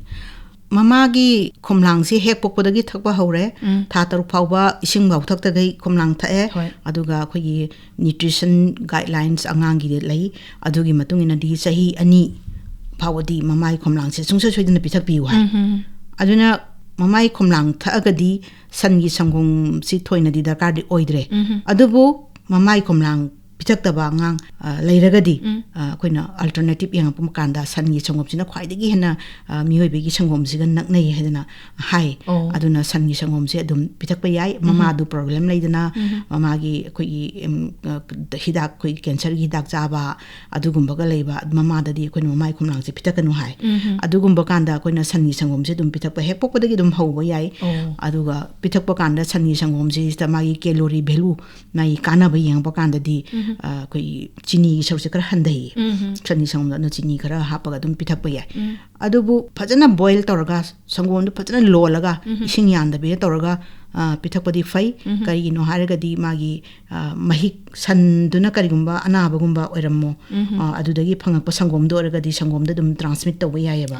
ꯃꯃꯥꯒꯤ ꯈꯣꯝꯂꯥꯡꯁꯤ ꯍꯦꯛ ꯄꯣꯛꯄꯗꯒꯤ ꯊꯛꯄ ꯍꯧꯔꯦ꯫ ꯎꯝ꯫ ꯊꯥ ꯇꯔꯨꯛ ꯐꯥꯎꯕ ꯏꯁꯤꯡ ꯐꯥꯎ ꯊꯛꯇꯈꯩ ꯈꯣꯝꯂꯥꯡ ꯊꯛꯑꯦ꯫ ꯍꯣꯏ꯫ ꯑꯗꯨꯒ ꯑꯩꯈꯣꯏꯒꯤ ꯅ꯭ꯌꯨꯇ꯭ꯔꯤꯁꯟ ꯒꯥꯏꯗꯂꯥꯏꯟꯁ ꯑꯉꯥꯡꯒꯤꯗꯤ ꯂꯩ꯫ ꯑꯗꯨꯒꯤ ꯃꯇꯨꯡ ꯏꯟꯅꯗꯤ ꯆꯍꯤ ꯑꯅꯤ ꯐꯥꯎꯕꯗꯤ ꯃꯃꯥꯏ ꯈꯣꯝꯂꯥꯡꯁꯦ ꯁꯨꯡꯁꯣꯏ ꯁꯣꯏꯗꯅ ꯄꯤꯊꯛꯄꯤꯌꯨ ꯍꯥꯏ꯫ ꯎꯝ, ꯎꯝ꯫ ꯑꯗꯨꯅ ꯃꯃꯥꯏ ꯈꯣꯝꯂꯥꯡ ꯊꯛꯑꯒꯗꯤ ꯁꯟꯒꯤ ꯁꯪꯒꯣꯝꯁꯤ ꯊꯣꯏꯅꯗꯤ ꯗꯔꯀꯥꯔꯗꯤ ꯑꯣꯏꯗ꯭ꯔꯦ꯫ ꯎꯝ꯫ ꯑꯗꯨꯕꯨ ꯃꯃꯥꯏ ꯈꯣꯝꯂꯥꯡ ꯄꯤꯊꯛꯇꯕ ꯑꯉꯥꯡ ꯑ, ꯂꯩꯔꯒꯗꯤ ꯑ, ꯑꯩꯈꯣꯏꯅ ꯑꯜꯇꯔꯅꯦꯇꯤꯞ ꯌꯦꯡꯉꯛꯄ ꯀꯥꯟꯗ ꯁꯟꯒꯤ ꯁꯪꯒꯣꯝꯁꯤꯅ ꯈ꯭ꯋꯥꯏꯗꯒꯤ ꯍꯦꯟꯅ ꯑ, ꯃꯤꯑꯣꯏꯕꯒꯤ ꯁꯪꯒꯣꯝꯁꯤꯒ ꯅꯛꯅꯩ ꯍꯥꯏꯗꯅ ꯍꯥꯏ꯫ ꯑꯗꯨꯅ ꯁꯟꯒꯤ ꯁꯪꯒꯣꯝꯁꯦ ꯑꯗꯨꯝ ꯄꯤꯊꯛꯄ ꯌꯥꯏ꯫ ꯃꯃꯥꯗꯨ ꯄ꯭ꯔꯣꯕ꯭ꯂꯦꯝ ꯂꯩꯗꯅ ꯃꯃꯥꯒꯤ ꯑꯩꯈꯣꯏꯒꯤ ꯎꯝ, ꯑ, ꯍꯤꯗꯥꯛ, ꯑꯩꯈꯣꯏꯒꯤ ꯀꯦꯟꯁꯔꯒꯤ ꯍꯤꯗꯥꯛ ꯆꯥꯕ ꯑꯗꯨꯒꯨꯝꯕꯒ ꯂꯩꯕ ꯃꯃꯥꯗꯗꯤ ꯑꯩꯈꯣꯏꯅ ꯃꯃꯥꯒꯤ ꯈꯣꯝꯂꯥꯡꯁꯦ ꯄꯤꯊꯛꯀꯅꯨ ꯍꯥꯏ꯫ ꯑꯗꯨꯒꯨꯝꯕ ꯀꯥꯟꯗ ꯑꯩꯈꯣꯏꯅ ꯁꯟꯒꯤ ꯁꯪꯒꯣꯝꯁꯦ ꯑꯗꯨꯝ ꯄꯤꯊꯛꯄ ꯍꯦꯛ ꯄꯣꯛꯄꯗꯒꯤ ꯑꯗꯨꯝ ꯍꯧꯕ ꯌꯥꯏ꯫ ꯑꯗꯨꯒ ꯄꯤꯊꯛꯄ ꯀꯥꯟꯗ ꯁꯟꯒꯤ ꯁꯪꯒꯣꯝꯁꯤꯗ ꯃꯥꯒꯤ ꯀꯦꯂꯣꯔꯤ ꯚꯦꯂꯨ, ꯃꯥꯒꯤ ꯀꯥꯟꯅꯕ ꯌꯦꯡꯕ ꯀꯥꯟꯗꯗꯤ ꯑ, ꯑꯩꯈꯣꯏꯒꯤ ꯆꯤꯅꯤꯒꯤ ꯁꯔꯨꯛꯁꯦ ꯈꯔ ꯍꯟꯊꯩꯌꯦ꯫ ꯁꯟꯒꯤ ꯁꯪꯒꯣꯝꯗ ꯑꯗꯨꯅ ꯆꯤꯅꯤ ꯈꯔ ꯍꯥꯞꯄꯒ ꯑꯗꯨꯝ ꯄꯤꯊꯛꯄ ꯌꯥꯏ꯫ ꯑꯗꯨꯕꯨ ꯐꯖꯅ ꯕꯣꯏꯜ ꯇꯧꯔꯒ, ꯁꯪꯒꯣꯝꯗꯨ ꯐꯖꯅ ꯂꯣꯜꯂꯒ, ꯏꯁꯤꯡ ꯌꯥꯟꯗꯕꯤꯗ ꯇꯧꯔꯒ ꯑ, ꯄꯤꯊꯛꯄꯗꯤ ꯐꯩ꯫ ꯀꯔꯤꯒꯤꯅꯣ ꯍꯥꯏꯔꯒꯗꯤ ꯃꯥꯒꯤ ꯑ, ꯃꯍꯤꯛ, ꯁꯟꯗꯨꯅ ꯀꯔꯤꯒꯨꯝꯕ ꯑꯅꯥꯕꯒꯨꯝꯕ ꯑꯣꯏꯔꯝꯃꯣ, ꯑ, ꯑꯗꯨꯗꯒꯤ ꯐꯪꯉꯛꯄ ꯁꯪꯒꯣꯝꯗꯣ ꯑꯣꯏꯔꯒꯗꯤ ꯁꯪꯒꯣꯝꯗ ꯑꯗꯨꯝ ꯇ꯭ꯔꯥꯟꯁꯃꯤꯠ ꯇꯧꯕ ꯌꯥꯏꯑꯕ꯫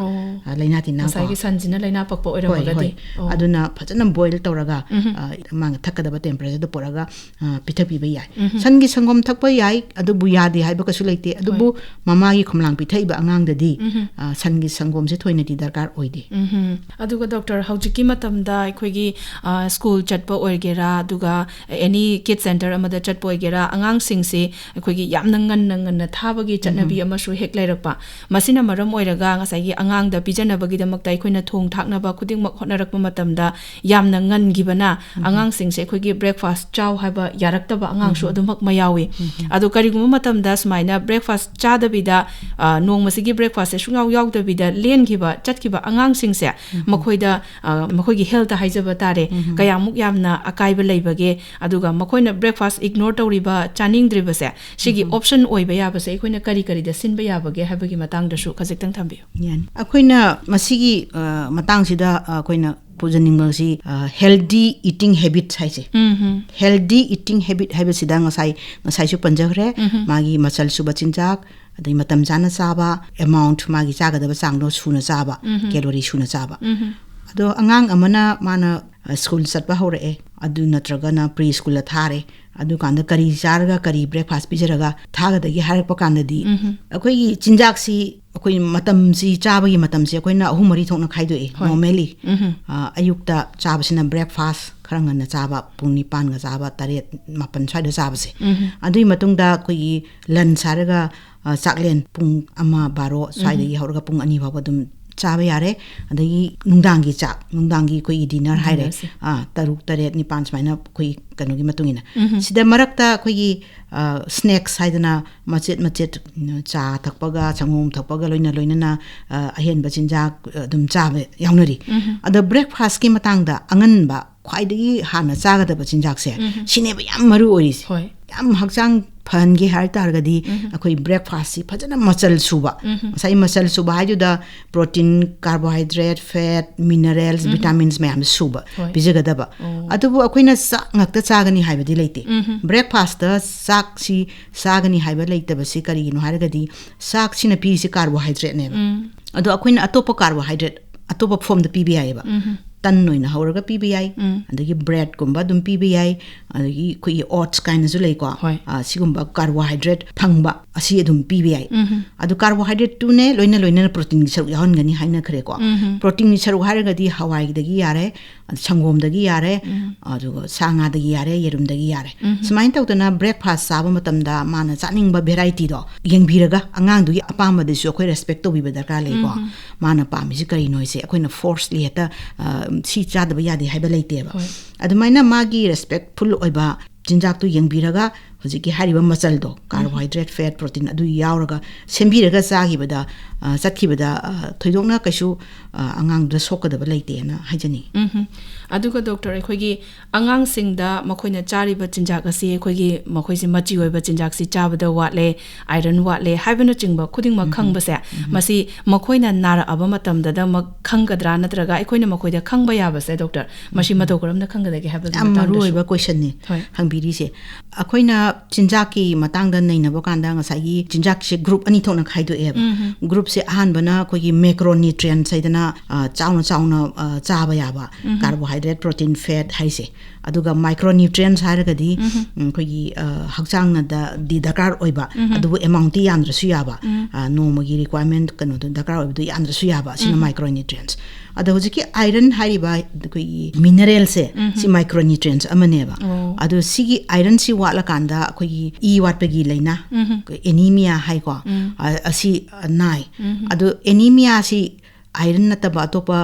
ꯑ, ꯂꯥꯏꯅꯥ ꯇꯤꯟꯅꯥꯀꯣ꯫ ꯉꯁꯥꯏꯒꯤ ꯁꯟꯁꯤꯅ ꯂꯥꯏꯅꯥ ꯄꯛꯄ ꯍꯣꯏ, ꯑꯣꯏꯔꯝꯃꯒꯗꯤ꯫ ꯍꯣꯏ꯫ ꯑꯗꯨꯅ ꯐꯖꯅ ꯕꯣꯏꯜ ꯇꯧꯔꯒ ꯑ, ꯃꯥꯅ ꯊꯛꯀꯗꯕ ꯇꯦꯝꯄꯔꯦꯆꯔꯗ ꯄꯨꯔꯛꯑꯒ ꯑ, ꯄꯤꯊꯛꯄꯤꯕ ꯌꯥꯏ꯫ ꯁꯟꯒꯤ ꯁꯪꯒꯣꯝ ꯊꯛꯄ ꯌꯥꯏ, ꯑꯗꯨꯕꯨ ꯌꯥꯗꯦ ꯍꯥꯏꯕ ꯀꯩꯁꯨ ꯂꯩꯇꯦ꯫ ꯑꯗꯨꯕꯨ ꯃꯃꯥꯒꯤ ꯈꯣꯝꯂꯥꯡ ꯄꯤꯊꯛꯏꯕ ꯑꯉꯥꯡꯗꯗꯤ ꯑ, ꯁꯟꯒꯤ ꯁꯪꯒꯣꯝꯁꯦ ꯊꯣꯏꯅꯗꯤ ꯗꯔꯀꯥꯔ ꯑꯣꯏꯗꯦ꯫ ꯑꯗꯨꯒ ꯗꯣꯛꯇꯔ, ꯍꯧꯖꯤꯛꯀꯤ ꯃꯇꯝꯗ ꯑꯩꯈꯣꯏꯒꯤ ꯑ, ꯁ꯭ꯀꯨꯜ ꯆꯠꯄ ꯑꯣꯏꯒꯦꯔꯥ, ꯑꯗꯨꯒ ꯑꯦꯅꯤ ꯀꯤꯠ ꯁꯦꯟꯇꯔ ꯑꯃꯗ ꯆꯠꯄ ꯑꯣꯏꯒꯦꯔꯥ, ꯑꯉꯥꯡꯁꯤꯡꯁꯦ ꯑꯩꯈꯣꯏꯒꯤ ꯌꯥꯝꯅ ꯉꯟꯅ ꯉꯟꯅ ꯊꯥꯕꯒꯤ ꯆꯠꯅꯕꯤ ꯑꯃꯁꯨ ꯍꯦꯛ ꯂꯩꯔꯛꯄ꯫ ꯃꯁꯤꯅ ꯃꯔꯝ ꯑꯣꯏꯔꯒ ꯉꯁꯥꯏꯒꯤ ꯑꯉꯥꯡꯗ ꯄꯤꯖꯅꯕꯒꯤꯗꯃꯛꯇ ꯑꯩꯈꯣꯏꯅ ꯊꯣꯡ ꯊꯥꯛꯅꯕ ꯈꯨꯗꯤꯡꯃꯛ ꯍꯣꯠꯅꯔꯛꯄ ꯃꯇꯝꯗ ꯌꯥꯝꯅ ꯉꯟꯈꯤꯕꯅ ꯑꯉꯥꯡꯁꯤꯡꯁꯦ ꯑꯩꯈꯣꯏꯒꯤ ꯕ꯭ꯔꯦꯛꯐꯥꯁ ꯆꯥꯎ ꯍꯥꯏꯕ ꯌꯥꯔꯛꯇꯕ ꯑꯉꯥꯡꯁꯨ ꯑꯗꯨꯃꯛ ꯃꯌꯥꯎꯏ꯫ ꯑꯗꯣ ꯀꯔꯤꯒꯨꯝꯕ ꯃꯇꯝꯗ ꯁꯨꯃꯥꯏꯅ ꯕ꯭ꯔꯦꯛꯐꯥꯁ ꯆꯥꯗꯕꯤꯗ, ꯑ, ꯅꯣꯡꯃꯁꯤꯒꯤ ꯕ꯭ꯔꯦꯛꯐꯥꯁꯁꯦ ꯁꯨꯡꯌꯥꯎ ꯌꯥꯎꯗꯕꯤꯗ ꯂꯦꯟꯈꯤꯕ, ꯆꯠꯈꯤꯕ ꯑꯉꯥꯡꯁꯤꯡꯁꯦ, ꯃꯈꯣꯏꯗ, ꯑ, ꯃꯈꯣꯏꯒꯤ ꯍꯦꯜꯇ ꯍꯥꯏꯖꯕ ꯇꯥꯔꯦ, ꯀꯌꯥꯃꯨꯛ ꯌꯥꯝꯅ ꯑꯀꯥꯏꯕ ꯂꯩꯕꯒꯦ? ꯑꯗꯨꯒ ꯃꯈꯣꯏꯅ ꯕ꯭ꯔꯦꯛꯐꯥꯁ ꯏꯒꯅꯣꯔ ꯇꯧꯔꯤꯕ, ꯆꯥꯅꯤꯡꯗ꯭ꯔꯤꯕꯁꯦ, ꯁꯤꯒꯤ ꯑꯣꯞꯁꯟ ꯑꯣꯏꯕ ꯌꯥꯕꯁꯦ ꯑꯩꯈꯣꯏꯅ ꯀꯔꯤ ꯀꯔꯤꯗ ꯁꯤꯟꯕ ꯌꯥꯕꯒꯦ ꯍꯥꯏꯕꯒꯤ ꯃꯇꯥꯡꯗꯁꯨ ꯈꯖꯤꯛꯇꯪ ꯊꯝꯕꯤꯌꯨ꯫ ꯌꯥꯅꯤ꯫ ꯑꯩꯈꯣꯏꯅ ꯃꯁꯤꯒꯤ, ꯑ, ꯃꯇꯥꯡꯁꯤꯗ, ꯑ, ꯑꯩꯈꯣꯏꯅ ꯄꯨꯖꯅꯤꯡꯕꯁꯤ, ꯑ, healthy eating habit ꯍꯥꯏꯁꯦ꯫ Healthy eating habit ꯍꯥꯏꯕꯁꯤꯗ ꯉꯁꯥꯏ, ꯉꯁꯥꯏꯁꯨ ꯄꯟꯖꯈ꯭ꯔꯦ, ꯃꯥꯒꯤ ꯃꯆꯜ ꯁꯨꯕ ꯆꯤꯟꯖꯥꯛ, ꯑꯗꯩ ꯃꯇꯝ ꯆꯥꯅ ꯆꯥꯕ, ꯑꯦꯃꯥꯎꯟꯠ, ꯃꯥꯒꯤ ꯆꯥꯒꯗꯕ ꯆꯥꯡꯗꯣ ꯁꯨꯅ ꯆꯥꯕ, ꯀꯦꯂꯣꯔꯤ ꯁꯨꯅ ꯆꯥꯕ꯫ ꯑꯗꯣ ꯑꯉꯥꯡ ꯑꯃꯅ ꯃꯥꯅ, ꯑ, ꯁ꯭ꯀꯨꯜ ꯆꯠꯄ ꯍꯧꯔꯛꯑꯦ, ꯑꯗꯨ ꯅꯠꯇ꯭ꯔꯒꯅ ꯄ꯭ꯔꯤ ꯁ꯭ꯀꯨꯜꯗ ꯊꯥꯔꯦ, ꯑꯗꯨꯀꯥꯟꯗ ꯀꯔꯤ ꯆꯥꯔꯒ ꯀꯔꯤ ꯕ꯭ꯔꯦꯛꯐꯥꯁ ꯄꯤꯖꯔꯒ ꯊꯥꯒꯗꯒꯦ ꯍꯥꯏꯔꯛꯄ ꯀꯥꯟꯗꯗꯤ, ꯑꯩꯈꯣꯏꯒꯤ ꯆꯤꯟꯖꯥꯛꯁꯤ ꯑꯩꯈꯣꯏ ꯃꯇꯝꯁꯤ, ꯆꯥꯕꯒꯤ ꯃꯇꯝꯁꯤ ꯑꯩꯈꯣꯏꯅ ꯑꯍꯨꯝ ꯃꯔꯤ ꯊꯣꯛꯅ ꯈꯥꯏꯗꯣꯛꯏ꯫ ꯍꯣꯏ꯫ Normally ꯎꯝ꯫ ꯑ, ꯑꯌꯨꯛꯇ ꯆꯥꯕꯁꯤꯅ breakfast, ꯈꯔ ꯉꯟꯅ ꯆꯥꯕ, ꯄꯨꯡ ꯅꯤꯄꯥꯟꯒ ꯆꯥꯕ, ꯇꯔꯦꯠ ꯃꯥꯄꯟ ꯁ꯭ꯋꯥꯏꯗ ꯆꯥꯕꯁꯦ꯫ ꯎꯝ꯫ ꯑꯗꯨꯒꯤ ꯃꯇꯨꯡꯗ ꯑꯩꯈꯣꯏꯒꯤ lunch ꯍꯥꯏꯔꯒ, ꯑ, ꯆꯥꯛꯂꯦꯟ ꯄꯨꯡ ꯑꯃ ꯕꯥꯔꯣ ꯁ꯭ꯋꯥꯏꯗꯒꯤ ꯍꯧꯔꯒ ꯄꯨꯡ ꯑꯅꯤ ꯐꯥꯎꯕ ꯑꯗꯨꯝ ꯆꯥꯕ ꯌꯥꯔꯦ꯫ ꯑꯗꯒꯤ ꯅꯨꯡꯗꯥꯡꯒꯤ ꯆꯥꯛ, ꯅꯨꯡꯗꯥꯡꯒꯤ ꯑꯩꯈꯣꯏꯒꯤ dinner ꯍꯥꯏꯔꯦ꯫ Dinnerꯁꯦ꯫ ꯑ, ꯇꯔꯨꯛ, ꯇꯔꯦꯠ, ꯅꯤꯄꯥꯟ ꯁꯨꯃꯥꯏꯅ ꯑꯩꯈꯣꯏ ꯀꯩꯅꯣꯒꯤ ꯃꯇꯨꯡ ꯏꯟꯅ꯫ ꯎꯝ꯫ ꯁꯤꯗ ꯃꯔꯛꯇ ꯑꯩꯈꯣꯏꯒꯤ, ꯑ, snacks ꯍꯥꯏꯗꯅ ꯃꯆꯦꯠ ꯃꯆꯦꯠ, ꯎꯝ, ꯆꯥ ꯊꯛꯄꯒ ꯁꯪꯒꯣꯝ ꯊꯛꯄꯒ ꯂꯣꯏꯅ ꯂꯣꯏꯅꯅ, ꯑ, ꯑꯍꯦꯟꯕ ꯆꯤꯟꯖꯥꯛ, ꯑ, ꯑꯗꯨꯝ ꯆꯥꯕ ꯌꯥꯎꯅꯔꯤ꯫ ꯎꯝ꯫ ꯑꯗ breakfastꯀꯤ ꯃꯇꯥꯡꯗ ꯑꯉꯟꯕ, ꯈ꯭ꯋꯥꯏꯗꯒꯤ ꯍꯥꯟꯅ ꯆꯥꯒꯗꯕ ꯆꯤꯟꯖꯥꯛꯁꯦ, ꯎꯝ꯫ ꯁꯤꯅꯦꯕ ꯌꯥꯝ ꯃꯔꯨ ꯑꯣꯏꯔꯤꯁꯦ꯫ ꯍꯣꯏ꯫ ꯌꯥꯝ ꯍꯛꯆꯥꯡ ꯐꯍꯟꯒꯦ ꯍꯥꯏ ꯇꯥꯔꯒꯗꯤ, ꯎꯝ꯫ ꯑꯩꯈꯣꯏ breakfastꯁꯤ ꯐꯖꯅ ꯃꯆꯜ ꯁꯨꯕ꯫ ꯎꯝ꯫ ꯎꯝ꯫ vitamins ꯃꯌꯥꯝ ꯁꯨꯕ ꯍꯣꯏ꯫ ꯄꯤꯖꯒꯗꯕ꯫ ꯑꯣ꯫ ꯑꯗꯨꯕꯨ ꯑꯩꯈꯣꯏꯅ ꯆꯥꯛ ꯉꯥꯛꯇ ꯆꯥꯒꯅꯤ ꯍꯥꯏꯕꯗꯤ ꯂꯩꯇꯦ꯫ ꯎꯝ꯫ Breakfastꯇ ꯆꯥꯛꯁꯤ ꯆꯥꯒꯅꯤ ꯍꯥꯏꯕ ꯂꯩꯇꯕꯁꯤ ꯀꯔꯤꯒꯤꯅꯣ ꯍꯥꯏꯔꯒꯗꯤ, ꯆꯥꯛꯁꯤꯅ ꯄꯤꯔꯤꯁꯤ carbohydrateꯅꯦꯕ꯫ ꯎꯝ꯫ ꯑꯗꯣ ꯑꯩꯈꯣꯏꯅ ꯑꯇꯣꯞꯄ carbohydrate ꯑꯇꯣꯞꯄ formꯗ ꯄꯤꯕ ꯌꯥꯏꯑꯕ꯫ ꯎꯝ꯫ ꯇꯟ ꯑꯣꯏꯅ ꯍꯧꯔꯒ ꯄꯤꯕ ꯌꯥꯏ, ꯎꯝ꯫ ꯑꯗꯒꯤ breadꯀꯨꯝꯕ ꯑꯗꯨꯝ ꯄꯤꯕ ꯌꯥꯏ, ꯑꯗꯒꯤ ꯑꯩꯈꯣꯏꯒꯤ oats ꯀꯥꯏꯅꯁꯨ ꯂꯩꯀꯣ꯫ ꯍꯣꯏ꯫ ꯑ, ꯁꯤꯒꯨꯝꯕ carbohydrate ꯐꯪꯕ ꯑꯁꯤ ꯑꯗꯨꯝ ꯄꯤꯕ ꯌꯥꯏ꯫ ꯎꯝ꯫ ꯑꯗꯨ carbohydrateꯇꯨꯅꯦ ꯂꯣꯏꯅ ꯂꯣꯏꯅꯅ proteinꯒꯤ ꯁꯔꯨꯛ ꯌꯥꯎꯍꯟꯒꯅꯤ ꯍꯥꯏꯅꯈ꯭ꯔꯦꯀꯣ꯫ ꯎꯝ꯫ Proteinꯒꯤ ꯁꯔꯨꯛ ꯍꯥꯏꯔꯒꯗꯤ ꯍꯋꯥꯏꯗꯒꯤ ꯌꯥꯔꯦ, ꯑꯗ ꯁꯪꯒꯣꯝꯗꯒꯤ ꯌꯥꯔꯦ, ꯎꯝ꯫ ꯑꯗꯨꯒ ꯁꯥ ꯉꯥꯗꯒꯤ ꯌꯥꯔꯦ, ꯌꯦꯔꯨꯝꯗꯒꯤ ꯌꯥꯔꯦ꯫ ꯎꯝ꯫ ꯁꯨꯃꯥꯏꯅ ꯇꯧꯗꯅ breakfast ꯆꯥꯕ ꯃꯇꯝꯗ ꯃꯥꯅ ꯆꯥꯅꯤꯡꯕ varietyꯗꯣ ꯌꯦꯡꯕꯤꯔꯒ, ꯑꯉꯥꯡꯗꯨꯒꯤ ꯑꯄꯥꯝꯕꯗꯁꯨ ꯑꯩꯈꯣꯏ respect ꯇꯧꯕꯤꯕ ꯗꯔꯀꯥꯔ ꯂꯩꯀꯣ꯫ ꯎꯝ꯫ ꯃꯥꯅ ꯄꯥꯝꯃꯤꯁꯤ ꯀꯔꯤꯅꯣ ꯍꯥꯏꯁꯦ ꯑꯩꯈꯣꯏꯅ forcefully ꯍꯦꯛꯇ, ꯑ, ꯁꯤ ꯆꯥꯗꯕ ꯌꯥꯗꯦ ꯍꯥꯏꯕ ꯂꯩꯇꯦꯕ꯫ ꯍꯣꯏ꯫ ꯑꯗꯨꯃꯥꯏꯅ ꯃꯥꯒꯤ respectful ꯑꯣꯏꯕ ꯆꯤꯟꯖꯥꯛꯇꯨ ꯌꯦꯡꯕꯤꯔꯒ, ꯍꯧꯖꯤꯛꯀꯤ ꯍꯥꯏꯔꯤꯕ ꯃꯆꯜꯗꯣ, carbohydrate, fat, protein ꯑꯗꯨ ꯌꯥꯎꯔꯒ ꯁꯦꯝꯕꯤꯔꯒ ꯆꯥꯈꯤꯕꯗ, ꯑ, ꯆꯠꯈꯤꯕꯗ, ꯑ, ꯊꯣꯏꯗꯣꯛꯅ ꯀꯩꯁꯨ, ꯑ, ꯑꯉꯥꯡꯗꯨꯗ ꯁꯣꯛꯀꯗꯕ ꯂꯩꯇꯦꯅ ꯍꯥꯏꯖꯅꯤꯡꯉꯤ꯫ ꯎꯝ꯫ ꯑꯗꯨꯒ doctor, ꯑꯩꯈꯣꯏꯒꯤ ꯑꯉꯥꯡꯁꯤꯡꯗ ꯃꯈꯣꯏꯅ ꯆꯥꯔꯤꯕ ꯆꯤꯟꯖꯥꯛ ꯑꯁꯤ, ꯑꯩꯈꯣꯏꯒꯤ ꯃꯈꯣꯏꯁꯤ ꯃꯆꯤ ꯑꯣꯏꯕ ꯆꯤꯟꯖꯥꯛꯁꯤ ꯆꯥꯕꯗ ꯋꯥꯠꯂꯦ, iron ꯋꯥꯠꯂꯦ ꯍꯥꯏꯕꯅꯆꯤꯡꯕ ꯈꯨꯗꯤꯡꯃꯛ ꯎꯝ꯫ ꯈꯪꯕꯁꯦ, ꯎꯝ꯫ ꯃꯁꯤ ꯃꯈꯣꯏꯅ ꯅꯥꯔꯛꯑꯕ ꯃꯇꯝꯗꯗꯃꯛ ꯈꯪꯒꯗ꯭ꯔꯥ, ꯅꯠꯇ꯭ꯔꯒ ꯑꯩꯈꯣꯏꯅ ꯃꯈꯣꯏꯗ ꯈꯪꯕ ꯌꯥꯕꯁꯦ, doctor, ꯃꯁꯤ ꯎꯝ꯫ ꯃꯇꯧ ꯀꯔꯝꯅ ꯈꯪꯒꯗꯒꯦ ꯍꯥꯏꯕꯒꯤ ꯌꯥꯝ ꯃꯇꯥꯡꯗꯁꯨ? ꯃꯔꯨ ꯑꯣꯏꯕ questionꯅꯤ ꯍꯣꯏ꯫ ꯍꯪꯕꯤꯔꯤꯁꯦ꯫ ꯑꯩꯈꯣꯏꯅ ꯆꯤꯟꯖꯥꯛꯀꯤ ꯃꯇꯥꯡꯗ ꯅꯩꯅꯕ ꯀꯥꯟꯗ ꯉꯁꯥꯏꯒꯤ ꯆꯤꯟꯖꯥꯛꯁꯦ ꯒ꯭ꯔꯨꯞ ꯑꯅꯤ ꯊꯣꯛꯅ ꯈꯥꯏꯗꯣꯛꯑꯦꯕ꯫ ꯒ꯭ꯔꯨꯞꯁꯦ ꯑꯍꯥꯟꯕꯅ ꯑꯩꯈꯣꯏꯒꯤ ꯃꯦꯀ꯭ꯔꯣꯅ꯭ꯌꯨꯇ꯭ꯔꯤꯌꯦꯟꯁ ꯍꯥꯏꯗꯅ, ꯑ, ꯆꯥꯎꯅ ꯆꯥꯎꯅ, ꯑ, ꯆꯥꯕ ꯌꯥꯕ, ꯀꯥꯔꯕꯣꯍꯥꯏꯗ꯭ꯔꯦꯠ, ꯄ꯭ꯔꯣꯇꯤꯟ, ꯐꯦꯠ ꯍꯥꯏꯁꯦ꯫ ꯑꯗꯨꯒ ꯃꯥꯏꯀ꯭ꯔꯣꯅ꯭ꯌꯨꯇ꯭ꯔꯤꯌꯦꯟꯁ ꯍꯥꯏꯔꯒꯗꯤ, ꯎꯝ, ꯑꯩꯈꯣꯏꯒꯤ, ꯑ, ꯍꯛꯆꯥꯡꯅꯗꯗꯤ ꯗꯔꯀꯥꯔ ꯑꯣꯏꯕ, ꯑꯗꯨꯕꯨ ꯑꯦꯃꯥꯎꯟꯠꯇꯤ ꯌꯥꯝꯗ꯭ꯔꯁꯨ ꯌꯥꯕ, ꯑ, ꯅꯣꯡꯃꯒꯤ ꯔꯤꯀ꯭ꯋꯥꯏꯔꯃꯦꯟꯠ ꯀꯩꯅꯣꯗꯣ ꯗꯔꯀꯥꯔ ꯑꯣꯏꯕꯗꯣ ꯌꯥꯝꯗ꯭ꯔꯁꯨ ꯌꯥꯕ, ꯑꯁꯤꯅ ꯃꯥꯏꯀ꯭ꯔꯣꯅ꯭ꯌꯨꯇ꯭ꯔꯤꯌꯦꯟꯁ꯫ ꯑꯗꯣ ꯍꯧꯖꯤꯛꯀꯤ ꯑꯥꯏꯔꯟ ꯍꯥꯏꯔꯤꯕ ꯑꯩꯈꯣꯏꯒꯤ ꯃꯤꯅꯔꯦꯜꯁꯦ, ꯁꯤ ꯃꯥꯏꯀ꯭ꯔꯣꯅ꯭ꯌꯨꯇ꯭ꯔꯤꯌꯦꯟꯁ ꯑꯃꯅꯦꯕ꯫ ꯑꯣ꯫ ꯑꯗꯣ ꯁꯤꯒꯤ ꯑꯥꯏꯔꯟꯁꯤ ꯋꯥꯠꯂꯀꯥꯟꯗ ꯑꯩꯈꯣꯏꯒꯤ ꯏ ꯋꯥꯠꯄꯒꯤ ꯂꯥꯏꯅꯥ, ꯑꯩꯈꯣꯏ ꯑꯦꯅꯤꯃꯤꯌꯥ ꯍꯥꯏꯀꯣ, ꯑ, ꯑꯁꯤ, ꯑ, ꯅꯥꯏ꯫ ꯑꯗꯣ ꯑꯦꯅꯤꯃꯤꯌꯥꯁꯤ ꯑꯥꯏꯔꯟ ꯅꯠꯇꯕ ꯑꯇꯣꯞꯄ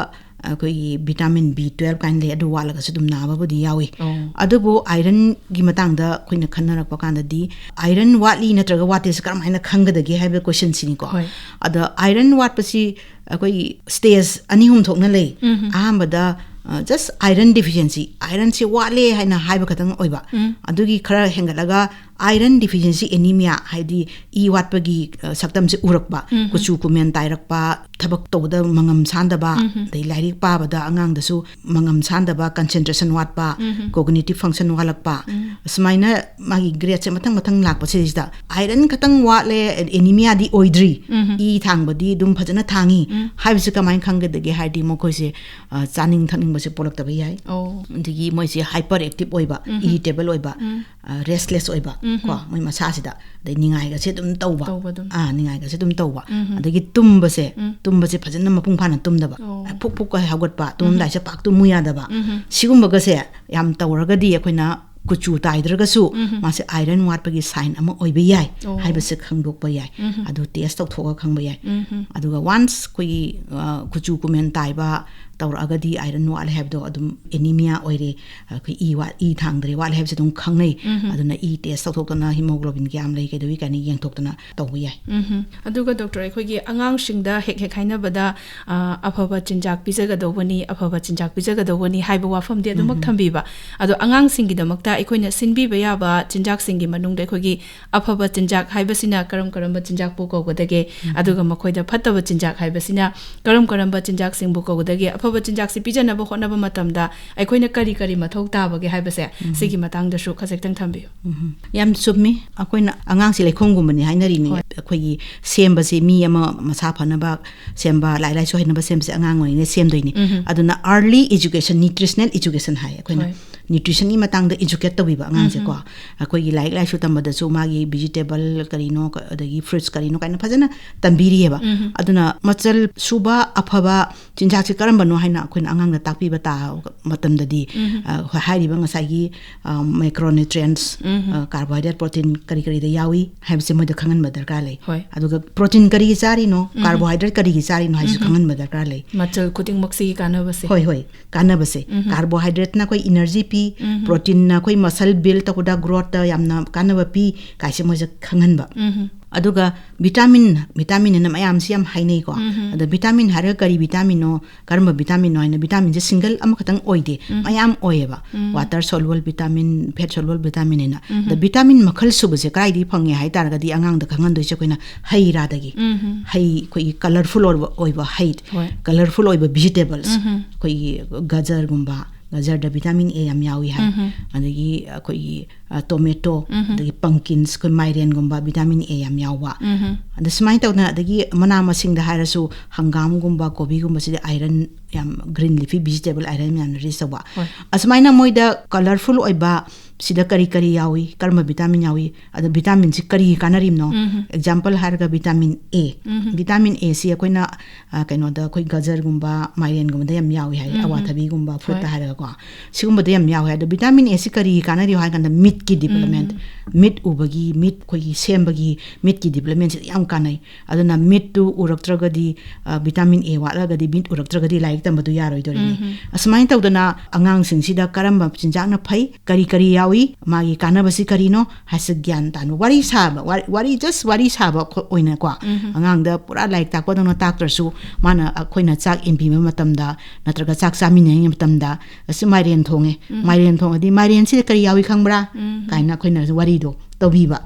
ꯑꯩꯈꯣꯏꯒꯤ ꯚꯤꯇꯥꯃꯤꯟ ꯕꯤ ꯇ꯭ꯋꯦꯜꯞ ꯀꯥꯏꯅ ꯂꯩ, ꯑꯗꯨ ꯋꯥꯠꯂꯒꯁꯨ ꯑꯗꯨꯝ ꯅꯥꯕꯕꯨꯗꯤ ꯌꯥꯎꯏ꯫ ꯑꯣ꯫ ꯑꯗꯨꯕꯨ ꯑꯥꯏꯔꯟꯒꯤ ꯃꯇꯥꯡꯗ ꯑꯩꯈꯣꯏꯅ ꯈꯟꯅꯔꯛꯄ ꯀꯥꯟꯗꯗꯤ, ꯑꯥꯏꯔꯟ ꯋꯥꯠꯂꯤ ꯅꯠꯇ꯭ꯔꯒ ꯋꯥꯠꯇꯦꯁꯦ ꯀꯔꯝ ꯍꯥꯏꯅ ꯈꯪꯒꯗꯒꯦ ꯍꯥꯏꯕ ꯀꯣꯏꯁꯟꯁꯤꯅꯤꯀꯣ꯫ ꯍꯣꯏ꯫ ꯑꯗ ꯑꯥꯏꯔꯟ ꯋꯥꯠꯄꯁꯤ ꯑꯩꯈꯣꯏꯒꯤ ꯁ꯭ꯇꯦꯖ ꯑꯅꯤ ꯑꯍꯨꯝ ꯊꯣꯛꯅ ꯂꯩ꯫ ꯎꯝ꯫ ꯑꯍꯥꯟꯕꯗ, ꯑ, ꯖꯁ ꯑꯥꯏꯔꯟ ꯗꯤꯐꯤꯁꯤꯌꯦꯟꯁꯤ, ꯑꯥꯏꯔꯟꯁꯤ ꯋꯥꯠꯂꯦ ꯍꯥꯏꯅ ꯍꯥꯏꯕ ꯈꯛꯇꯪ ꯑꯣꯏꯕ꯫ ꯎꯝ꯫ ꯑꯗꯨꯒꯤ ꯈꯔ ꯍꯦꯟꯒꯠꯂꯒ ꯑꯥꯏꯔꯟ ꯗꯤꯐꯤꯁꯤꯌꯦꯟꯁꯤ ꯑꯦꯅꯤꯃꯤꯌꯥ, ꯍꯥꯏꯗꯤ ꯏ ꯋꯥꯠꯄꯒꯤ, ꯑ, ꯁꯛꯇꯝꯁꯦ ꯎꯔꯛꯄ, ꯎꯝ꯫ ꯀꯨꯆꯨ ꯀꯨꯃꯦꯟ ꯇꯥꯏꯔꯛꯄ, ꯊꯕꯛ ꯇꯧꯕꯗ ꯃꯉꯝ ꯁꯥꯟꯗꯕ, ꯎꯝ꯫ ꯑꯗꯩ ꯂꯥꯏꯔꯤꯛ ꯄꯥꯕꯗ ꯑꯉꯥꯡꯗꯁꯨ ꯃꯉꯝ ꯁꯥꯟꯗꯕ, ꯀꯟꯁꯦꯟꯇ꯭ꯔꯦꯁꯟ ꯋꯥꯠꯄ, ꯎꯝ꯫ ꯀꯣꯒꯅꯤꯇꯤꯚ ꯐꯪꯁꯟ ꯋꯥꯠꯂꯛꯄ, ꯎꯝ꯫ ꯁꯨꯃꯥꯏꯅ ꯃꯥꯒꯤ ꯒ꯭ꯔꯦꯗꯁꯦ ꯃꯊꯪ ꯃꯊꯪ ꯂꯥꯛꯄꯁꯤꯗꯩꯁꯤꯗ ꯑꯥꯏꯔꯟ ꯈꯛꯇꯪ ꯋꯥꯠꯂꯦ, ꯑꯦꯅꯤꯃꯤꯌꯥꯗꯤ ꯑꯣꯏꯗ꯭ꯔꯤ, ꯎꯝ꯫ ꯏ ꯊꯥꯡꯕꯗꯤ ꯑꯗꯨꯝ ꯐꯖꯅ ꯊꯥꯡꯉꯤ, ꯎꯝ꯫ ꯍꯥꯏꯕꯁꯤ ꯀꯃꯥꯏꯅ ꯈꯪꯒꯗꯒꯦ ꯍꯥꯏꯔꯗꯤ ꯃꯈꯣꯏꯁꯦ, ꯑ, ꯆꯥꯅꯤꯡ ꯊꯛꯅꯤꯡꯕꯁꯦ ꯄꯣꯛꯂꯛꯇꯕ ꯌꯥꯏ꯫ ꯑꯣ꯫ ꯑꯗꯒꯤ ꯃꯣꯏꯁꯦ ꯍꯥꯏꯄꯔ ꯑꯦꯛꯇꯤꯚ ꯑꯣꯏꯕ, ꯎꯝ꯫ ꯏꯔꯤꯇꯦꯕꯜ ꯑꯣꯏꯕ, ꯎꯝ꯫ ꯑ, ꯔꯦꯁꯂꯦꯁ ꯑꯣꯏꯕ, ꯎꯝ꯫ ꯀꯣ, ꯃꯣꯏ ꯃꯁꯥꯁꯤꯗ, ꯑꯗꯩ ꯅꯤꯡꯉꯥꯏꯒꯁꯦ ꯑꯗꯨꯝ ꯇꯧꯕ꯫ ꯇꯧꯕ ꯑꯗꯨꯝ꯫ ꯑꯥ, ꯅꯤꯡꯉꯥꯏꯒꯁꯦ ꯑꯗꯨꯝ ꯇꯧꯕ꯫ ꯎꯝ꯫ ꯑꯗꯒꯤ ꯇꯨꯝꯕꯁꯦ, ꯎꯝ꯫ ꯇꯨꯝꯕꯁꯦ ꯐꯖꯅ ꯃꯄꯨꯡ ꯐꯥꯅ ꯇꯨꯝꯗꯕ꯫ ꯑꯣ꯫ ꯐꯨꯛ ꯐꯨꯛꯀ ꯍꯧꯒꯠꯄ, ꯎꯝ꯫ ꯇꯨꯝꯂꯝꯗꯥꯏꯁꯦ ꯄꯥꯛ ꯇꯨꯝꯃꯨ ꯌꯥꯗꯕ꯫ ꯎꯝ꯫ ꯁꯤꯒꯨꯝꯕꯒꯁꯦ ꯌꯥꯝ ꯇꯧꯔꯒꯗꯤ ꯑꯩꯈꯣꯏꯅ ꯀꯨꯆꯨ ꯇꯥꯏꯗ꯭ꯔꯒꯁꯨ ꯎꯝ꯫ ꯃꯥꯁꯦ ꯑꯥꯏꯔꯟ ꯋꯥꯠꯄꯒꯤ ꯁꯥꯏꯟ ꯑꯃ ꯑꯣꯏꯕ ꯌꯥꯏ ꯑꯣ꯫ ꯍꯥꯏꯕꯁꯦ ꯈꯪꯗꯣꯛꯄ ꯌꯥꯏ꯫ ꯎꯝ꯫ ꯑꯗꯨ ꯇꯦꯁ ꯇꯧꯊꯣꯛꯑꯒ ꯈꯪꯕ ꯌꯥꯏ꯫ ꯎꯝ꯫ ꯑꯗꯨꯒ ꯋꯥꯟꯁ ꯑꯩꯈꯣꯏꯒꯤ, ꯑ, ꯀꯨꯆꯨ ꯀꯨꯃꯦꯟ ꯇꯥꯏꯕ ꯇꯧꯔꯛꯑꯒꯗꯤ ꯑꯥꯏꯔꯟ ꯋꯥꯠꯂꯦ ꯍꯥꯏꯕꯗꯣ ꯑꯗꯨꯝ ꯑꯦꯅꯤꯃꯤꯌꯥ ꯑꯣꯏꯔꯦ, ꯑꯩꯈꯣꯏ ꯏ ꯋꯥ-, ꯏ ꯊꯥꯡꯗ꯭ꯔꯦ, ꯋꯥꯠꯂꯦ ꯍꯥꯏꯕꯁꯦ ꯑꯗꯨꯝ ꯈꯪꯅꯩ꯫ ꯎꯝ꯫ ꯑꯗꯨꯅ ꯏ ꯇꯦꯁ ꯇꯧꯊꯣꯛꯇꯅ ꯍꯤꯃꯣꯒ꯭ꯂꯣꯕꯤꯟ ꯀꯌꯥꯝ ꯂꯩ, ꯀꯩꯗꯧꯏ ꯀꯥꯏꯅ ꯌꯦꯡꯊꯣꯛꯇꯅ ꯇꯧꯕ ꯌꯥꯏ꯫ ꯎꯝ꯫ ꯑꯗꯨꯒ ꯗꯣꯛꯇꯔ, ꯑꯩꯈꯣꯏꯒꯤ ꯑꯉꯥꯡꯁꯤꯡꯗ ꯍꯦꯛ ꯍꯦꯛ ꯍꯥꯏꯅꯕꯗ, ꯑ, ꯑꯐꯕ ꯆꯤꯟꯖꯥꯛ ꯄꯤꯖꯒꯗꯧꯕꯅꯤ, ꯑꯐꯕ ꯆꯤꯟꯖꯥꯛ ꯄꯤꯖꯒꯗꯧꯕꯅꯤ ꯍꯥꯏꯕ ꯋꯥꯐꯝꯗꯤ ꯑꯗꯨꯃꯛ ꯎꯝ꯫ ꯊꯝꯕꯤꯕ꯫ ꯑꯗꯣ ꯑꯉꯥꯡꯁꯤꯡꯒꯤꯗꯃꯛꯇ ꯑꯩꯈꯣꯏꯅ ꯁꯤꯟꯕꯤꯕ ꯌꯥꯕ ꯆꯤꯟꯖꯥꯛꯁꯤꯡꯒꯤ ꯃꯅꯨꯡꯗ ꯑꯩꯈꯣꯏꯒꯤ ꯑꯐꯕ ꯆꯤꯟꯖꯥꯛ ꯍꯥꯏꯕꯁꯤꯅ ꯀꯔꯝ ꯀꯔꯝꯕ ꯆꯤꯟꯖꯥꯛꯄꯨ ꯀꯧꯒꯗꯒꯦ? ꯎꯝ꯫ ꯑꯗꯨꯒ ꯃꯈꯣꯏꯗ ꯐꯠꯇꯕ ꯆꯤꯟꯖꯥꯛ ꯍꯥꯏꯕꯁꯤꯅ ꯀꯔꯝ ꯀꯔꯝꯕ ꯆꯤꯟꯖꯥꯛꯁꯤꯡꯕꯨ ꯀꯧꯒꯗꯒꯦ? ꯑꯐꯕ ꯆꯤꯟꯖꯥꯛꯁꯤ ꯄꯤꯖꯅꯕ ꯍꯣꯠꯅꯕ ꯃꯇꯝꯗ ꯑꯩꯈꯣꯏꯅ ꯀꯔꯤ ꯀꯔꯤ ꯃꯊꯧ ꯇꯥꯕꯒꯦ ꯍꯥꯏꯕꯁꯦ, ꯎꯝ꯫ ꯁꯤꯒꯤ ꯃꯇꯥꯡꯗꯁꯨ ꯈꯖꯤꯛꯇꯪ ꯊꯝꯕꯤꯌꯨ꯫ ꯎꯝ꯫ ꯌꯥꯝ ꯆꯨꯝꯃꯤ꯫ ꯑꯩꯈꯣꯏꯅ ꯑꯉꯥꯡꯁꯤ ꯂꯩꯈꯣꯝꯒꯨꯝꯕꯅꯤ ꯍꯥꯏꯅꯔꯤꯅꯤ꯫ ꯍꯣꯏ꯫ ꯑꯩꯈꯣꯏꯒꯤ ꯁꯦꯝꯕꯁꯤ ꯃꯤ ꯑꯃ ꯃꯁꯥ ꯐꯅꯕ ꯁꯦꯝꯕ, ꯂꯥꯏꯔꯤꯛ ꯂꯥꯏꯁꯨ ꯍꯩꯅꯕ ꯁꯦꯝꯕꯁꯦ ꯑꯉꯥꯡ ꯑꯣꯏꯔꯤꯉꯩ ꯁꯦꯝꯗꯣꯏꯅꯤ꯫ ꯎꯝ꯫ ꯑꯗꯨꯅ early education, nutritional education ꯍꯥꯏ ꯑꯩꯈꯣꯏꯅ꯫ ꯍꯣꯏ꯫ Nutritionꯒꯤ ꯃꯇꯥꯡꯗ educate ꯇꯧꯕꯤꯕ ꯑꯉꯥꯡꯁꯦꯀꯣ꯫ ꯎꯝ꯫ ꯑꯩꯈꯣꯏꯒꯤ ꯂꯥꯏꯔꯤꯛ ꯂꯥꯏꯁꯨ ꯇꯝꯕꯗꯁꯨ ꯃꯥꯒꯤ vegetable ꯀꯔꯤꯅꯣ, ꯀ-, ꯑꯗꯒꯤ fruits ꯀꯔꯤꯅꯣ ꯀꯥꯏꯅ ꯐꯖꯅ ꯇꯝꯕꯤꯔꯤꯑꯕ꯫ ꯎꯝ꯫ ꯑꯗꯨꯅ ꯃꯆꯜ ꯁꯨꯕ ꯑꯐꯕ ꯆꯤꯟꯖꯥꯛꯁꯦ ꯀꯔꯝꯕꯅꯣ ꯍꯥꯏꯅ ꯑꯩꯈꯣꯏꯅ ꯑꯉꯥꯡꯗ ꯇꯥꯛꯄꯤꯕ ꯇꯥ-, ꯃꯇꯝꯗꯗꯤ, ꯎꯝ꯫ ꯑ, ꯍꯣꯏ, ꯍꯥꯏꯔꯤꯕ ꯉꯁꯥꯏꯒꯤ, ꯑ, macronutrients, ꯎꯝ꯫ ꯑ, carbohydrate, protein ꯀꯔꯤ ꯀꯔꯤꯗ ꯌꯥꯎꯏ ꯍꯥꯏꯕꯁꯦ ꯃꯣꯏꯗ ꯈꯪꯍꯟꯕ ꯗꯔꯀꯥꯔ ꯂꯩ꯫ ꯍꯣꯏ꯫ ꯑꯗꯨꯒ protein ꯀꯔꯤꯒꯤ ꯆꯥꯔꯤꯅꯣ, ꯎꯝ꯫ Carbohydrate ꯀꯔꯤꯒꯤ ꯆꯥꯔꯤꯅꯣ ꯍꯥꯏꯁꯤꯁꯨ ꯎꯝ꯫ ꯈꯪꯍꯟꯕ ꯗꯔꯀꯥꯔ ꯂꯩ꯫ ꯃꯆꯜ ꯈꯨꯗꯤꯡꯃꯛꯁꯤꯒꯤ ꯀꯥꯟꯅꯕꯁꯦ꯫ ꯍꯣꯏ, ꯍꯣꯏ, ꯀꯥꯟꯅꯕꯁꯦ꯫ ꯎꯝ꯫ Carbohydrateꯅ ꯑꯩꯈꯣꯏ energy ꯄꯤ, ꯎꯝ꯫ Proteinꯅ ꯑꯩꯈꯣꯏ muscle build ꯇꯧꯕꯗ, growthꯇ ꯌꯥꯝꯅ ꯀꯥꯟꯅꯕ ꯄꯤ ꯀꯥꯏꯁꯦ ꯃꯣꯏꯁꯦ ꯈꯪꯍꯟꯕ꯫ ꯎꯝ꯫ ꯑꯗꯨꯒ vitamin, vitamin ꯍꯥꯏꯅ ꯃꯌꯥꯝꯁꯤ ꯌꯥꯝ ꯍꯥꯏꯅꯩꯀꯣ꯫ ꯎꯝ꯫ ꯑꯗ vitamin ꯍꯥꯏꯔꯒ ꯀꯔꯤ vitaminꯅꯣ, ꯀꯔꯝꯕ vitaminꯅꯣ ꯍꯥꯏꯅ, vitaminꯁꯦ single ꯑꯃꯈꯛꯇꯪ ꯑꯣꯏꯗꯦ, ꯎꯝ꯫ ꯃꯌꯥꯝ ꯑꯣꯏꯌꯦꯕ꯫ ꯎꯝ꯫ Water soluble vitamin, fat soluble vitamin ꯍꯥꯏꯅ꯫ ꯎꯝ꯫ ꯑꯗ vitamin ꯃꯈꯜ ꯁꯨꯕꯁꯦ ꯀꯗꯥꯏꯗꯒꯤ ꯐꯪꯉꯦ ꯍꯥꯏ ꯇꯥꯔꯒꯗꯤ ꯑꯉꯥꯡꯗ ꯈꯪꯍꯟꯗꯣꯏꯁꯦ ꯑꯩꯈꯣꯏꯅ ꯍꯩ ꯔꯥꯗꯒꯤ꯫ ꯎꯝ꯫ ꯍꯩ, ꯑꯩꯈꯣꯏꯒꯤ colourful ꯑꯣꯏꯕ, ꯑꯣꯏꯕ ꯍꯩ, ꯍꯣꯏ꯫ Colourful ꯑꯣꯏꯕ vegetables, ꯎꯝ꯫ ꯑꯩꯈꯣꯏꯒꯤ ꯒꯖꯔꯒꯨꯝꯕ, ꯒꯖꯔꯗ vitamin A ꯌꯥꯝ ꯌꯥꯎꯏ ꯍꯥꯏ꯫ ꯎꯝ꯫ ꯑꯗꯒꯤ ꯑꯩꯈꯣꯏꯒꯤ, ꯑ, tomato, ꯎꯝ꯫ ꯑꯗꯒꯤ pumpkins, ꯑꯩꯈꯣꯏ ꯃꯥꯏꯔꯦꯟꯒꯨꯝꯕ vitamin A ꯌꯥꯝ ꯌꯥꯎꯕ꯫ ꯎꯝ꯫ ꯑꯗ ꯁꯨꯃꯥꯏꯅ ꯇꯧꯗꯅ, ꯑꯗꯒꯤ ꯃꯅꯥ ꯃꯁꯤꯡꯗ ꯍꯥꯏꯔꯁꯨ ꯍꯪꯒꯥꯝꯒꯨꯝꯕ, ꯀꯣꯕꯤꯒꯨꯝꯕꯁꯤꯗ iron ꯌꯥꯝ, green leafy vegetable iron ꯌꯥꯝꯅ rich ꯇꯧꯕ꯫ ꯍꯣꯏ꯫ ꯑꯁꯨꯃꯥꯏꯅ ꯃꯣꯏꯗ colourful ꯑꯣꯏꯕ ꯁꯤꯗ ꯀꯔꯤ ꯀꯔꯤ ꯌꯥꯎꯏ, ꯀꯔꯝꯕ vitamin ꯌꯥꯎꯏ, ꯑꯗ vitaminꯁꯤ ꯀꯔꯤ ꯀꯥꯟꯅꯔꯤꯕꯅꯣ? ꯎꯝ꯫ Example ꯍꯥꯏꯔꯒ vitamin A꯫ ꯎꯝ꯫ Vitamin Aꯁꯤ ꯑꯩꯈꯣꯏꯅ, ꯑ, ꯀꯩꯅꯣꯗ, ꯑꯩꯈꯣꯏ ꯒꯖꯔꯒꯨꯝꯕ, ꯃꯥꯏꯔꯦꯟꯒꯨꯝꯕꯗ ꯌꯥꯝ ꯌꯥꯎꯏ ꯍꯥꯏ, ꯎꯝ꯫ ꯑꯋꯥꯊꯕꯤꯒꯨꯝꯕ, fruitꯇ ꯍꯣꯏ꯫ ꯍꯥꯏꯔꯒꯀꯣ꯫ ꯁꯤꯒꯨꯝꯕꯗ ꯌꯥꯝ ꯌꯥꯎꯏ ꯍꯥꯏ꯫ ꯑꯗꯣ vitamin Aꯁꯤ ꯀꯔꯤ ꯀꯥꯟꯅꯔꯤꯅꯣ ꯍꯥꯏ ꯀꯥꯟꯗ ꯃꯤꯠꯀꯤ development, ꯎꯝ꯫ ꯃꯤꯠ ꯎꯕꯒꯤ, ꯃꯤꯠ ꯑꯩꯈꯣꯏꯒꯤ ꯁꯦꯝꯕꯒꯤ ꯃꯤꯠꯀꯤ developmentꯁꯤꯗ ꯌꯥꯝ ꯀꯥꯟꯅꯩ꯫ ꯑꯗꯨꯅ ꯃꯤꯠꯇꯨ ꯎꯔꯛꯇ꯭ꯔꯒꯗꯤ, ꯑ, vitamin A ꯋꯥꯠꯂꯒꯗꯤ, ꯃꯤꯠ ꯎꯔꯛꯇ꯭ꯔꯒꯗꯤ ꯂꯥꯏꯔꯤꯛ ꯇꯝꯕꯗꯨ ꯌꯥꯔꯣꯏꯗꯣꯔꯤꯅꯤ꯫ ꯎꯝ꯫ ꯑꯁꯨꯃꯥꯏꯅ ꯇꯧꯗꯅ ꯑꯉꯥꯡꯁꯤꯡꯁꯤꯗ ꯀꯔꯝꯕ ꯆꯤꯟꯖꯥꯛꯅ ꯐꯩ, ꯀꯔꯤ ꯀꯔꯤ ꯌꯥꯎꯏ, ꯃꯥꯒꯤ ꯀꯥꯟꯅꯕꯁꯤ ꯀꯔꯤꯅꯣ ꯍꯥꯏꯁꯤ ꯒ꯭ꯌꯥꯟ ꯇꯥꯅ ꯋꯥꯔꯤ ꯁꯥꯕ, ꯋꯥꯔꯤ, ꯋꯥꯔꯤ, just ꯋꯥꯔꯤ ꯁꯥꯕ ꯈꯣ-, ꯑꯣꯏꯅꯀꯣ, ꯎꯝ꯫ ꯑꯉꯥꯡꯗ ꯄꯨꯔꯥ ꯂꯥꯏꯔꯤꯛ ꯇꯥꯛꯄꯗꯧꯅ ꯇꯥꯛꯇ꯭ꯔꯁꯨ, ꯃꯥꯅ ꯑꯩꯈꯣꯏꯅ ꯆꯥꯛ ꯏꯟꯕꯤꯕ ꯃꯇꯝꯗ ꯅꯠꯇ꯭ꯔꯒ ꯆꯥꯛ ꯆꯥꯃꯤꯟꯅꯔꯤꯉꯩ ꯃꯇꯝꯗ, "ꯑꯁꯤ ꯃꯥꯏꯔꯦꯟ ꯊꯣꯡꯉꯦ, ꯎꯝ꯫ ꯃꯥꯏꯔꯦꯟ ꯊꯣꯡꯉꯗꯤ ꯃꯥꯏꯔꯦꯟꯁꯤꯗ ꯀꯔꯤ ꯌꯥꯎꯏ ꯈꯪꯕ꯭ꯔꯥ?" ꯎꯝ꯫ ꯀꯥꯏꯅ ꯑꯩꯈꯣꯏꯅ ꯋꯥꯔꯤꯗꯣ ꯇꯧꯕꯤꯕ꯫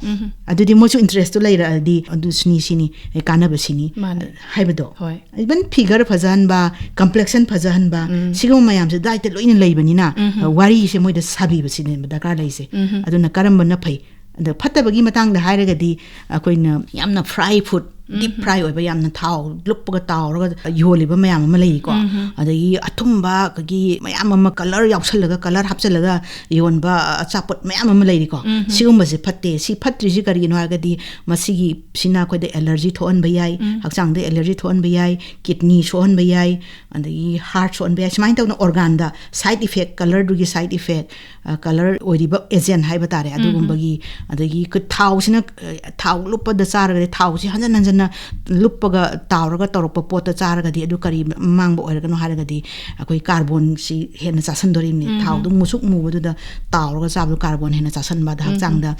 ꯑꯗꯨꯗꯤ ꯃꯣꯏꯁꯨ interest ꯇꯣ ꯂꯩꯔꯛꯑꯗꯤ ꯑꯗꯨ ꯁꯤꯅꯤ, ꯁꯤꯅꯤ, ꯑꯦ, ꯀꯥꯟꯅꯕ ꯁꯤꯅꯤ ꯃꯥꯅꯦ꯫ ꯍꯥꯏꯕꯗꯣ꯫ ꯍꯣꯏ꯫ Even figure ꯐꯖꯍꯟꯕ, complexion ꯐꯖꯍꯟꯕ, ꯎꯝ꯫ ꯁꯤꯒꯨꯝꯕ ꯃꯌꯥꯝꯁꯦ diet ꯇ ꯂꯣꯏꯅ ꯂꯩꯕꯅꯤꯅ, ꯎꯝ꯫ ꯋꯥꯔꯤꯁꯦ ꯃꯣꯏꯗ ꯁꯥꯕꯤꯕ ꯁꯤꯅꯦꯕ ꯗꯔꯀꯥꯔ ꯂꯩꯁꯦ꯫ ꯎꯝ꯫ ꯑꯗꯨꯅ ꯀꯔꯝꯕꯅ ꯐꯩ? ꯑꯗ ꯐꯠꯇꯕꯒꯤ ꯃꯇꯥꯡꯗ ꯍꯥꯏꯔꯒꯗꯤ ꯑꯩꯈꯣꯏꯅ ꯌꯥꯝꯅ fry food, deep ꯎꯝ꯫ Fry ꯑꯣꯏꯕ, ꯌꯥꯝꯅ ꯊꯥꯎ ꯂꯨꯞꯄꯒ ꯇꯥꯎꯔꯒ ꯌꯣꯜꯂꯤꯕ ꯃꯌꯥꯝ ꯑꯃ ꯂꯩꯀꯣ꯫ ꯎꯝ꯫ ꯑꯗꯒꯤ ꯑꯊꯨꯝꯕ, ꯑꯩꯈꯣꯏꯒꯤ ꯃꯌꯥꯝ ꯑꯃ colour ꯌꯥꯎꯁꯜꯂꯒ, colour ꯍꯥꯞꯆꯜꯂꯒ ꯌꯣꯟꯕ ꯑꯆꯥꯄꯣꯠ ꯃꯌꯥꯝ ꯑꯃ ꯂꯩꯔꯤꯀꯣ꯫ ꯎꯝ꯫ ꯁꯤꯒꯨꯝꯕꯁꯦ ꯐꯠꯇꯦ꯫ ꯁꯤ ꯐꯠꯇ꯭ꯔꯤꯁꯤ ꯀꯔꯤꯒꯤꯅꯣ ꯍꯥꯏꯔꯒꯗꯤ ꯃꯁꯤꯒꯤ, ꯁꯤꯅ ꯑꯩꯈꯣꯏꯗ allergy ꯊꯣꯛꯍꯟꯕ ꯌꯥꯏ, ꯎꯝ꯫ ꯍꯛꯆꯥꯡꯗ allergy ꯊꯣꯛꯍꯟꯕ ꯌꯥꯏ, kidney ꯁꯣꯛꯍꯟꯕ ꯌꯥꯏ, ꯑꯗꯒꯤ heart ꯁꯣꯛꯍꯟꯕ ꯌꯥꯏ꯫ ꯁꯨꯃꯥꯏꯅ ꯇꯧꯗꯅ organ ꯗ side effect, colour ꯗꯨꯒꯤ side effect, ꯑ, colour ꯑꯣꯏꯔꯤꯕ agent ꯍꯥꯏꯕ ꯇꯥꯔꯦ, ꯎꯝ꯫ ꯑꯗꯨꯒꯨꯝꯕꯒꯤ, ꯑꯗꯒꯤ ꯀ-, ꯊꯥꯎꯁꯤꯅ, ꯑ, ꯊꯥꯎ ꯂꯨꯞꯄꯗ ꯆꯥꯔꯒꯗꯤ ꯊꯥꯎꯁꯤ ꯍꯟꯖꯟ ꯍꯟꯖꯟꯅ ꯂꯨꯞꯄꯒ ꯇꯥꯎꯔꯒ ꯇꯧꯔꯛꯄ ꯄꯣꯠꯇ ꯆꯥꯔꯒꯗꯤ ꯑꯗꯨ ꯀꯔꯤ ꯃꯥꯡꯕ ꯑꯣꯏꯔꯒꯅꯣ ꯍꯥꯏꯔꯒꯗꯤ ꯑꯩꯈꯣꯏ carbon ꯁꯤ ꯍꯦꯟꯅ ꯆꯥꯁꯟꯗꯣꯔꯤꯕꯅꯤ꯫ ꯎꯝ꯫ ꯊꯥꯎꯗꯨ ꯃꯨꯁꯨꯛ ꯃꯨꯕꯗꯨꯗ ꯇꯥꯎꯔꯒ ꯆꯥꯕꯗꯨ carbon ꯍꯦꯟꯅ ꯆꯥꯁꯟꯕ, ꯑꯗ ꯎꯝ꯫ ꯍꯛꯆꯥꯡꯗ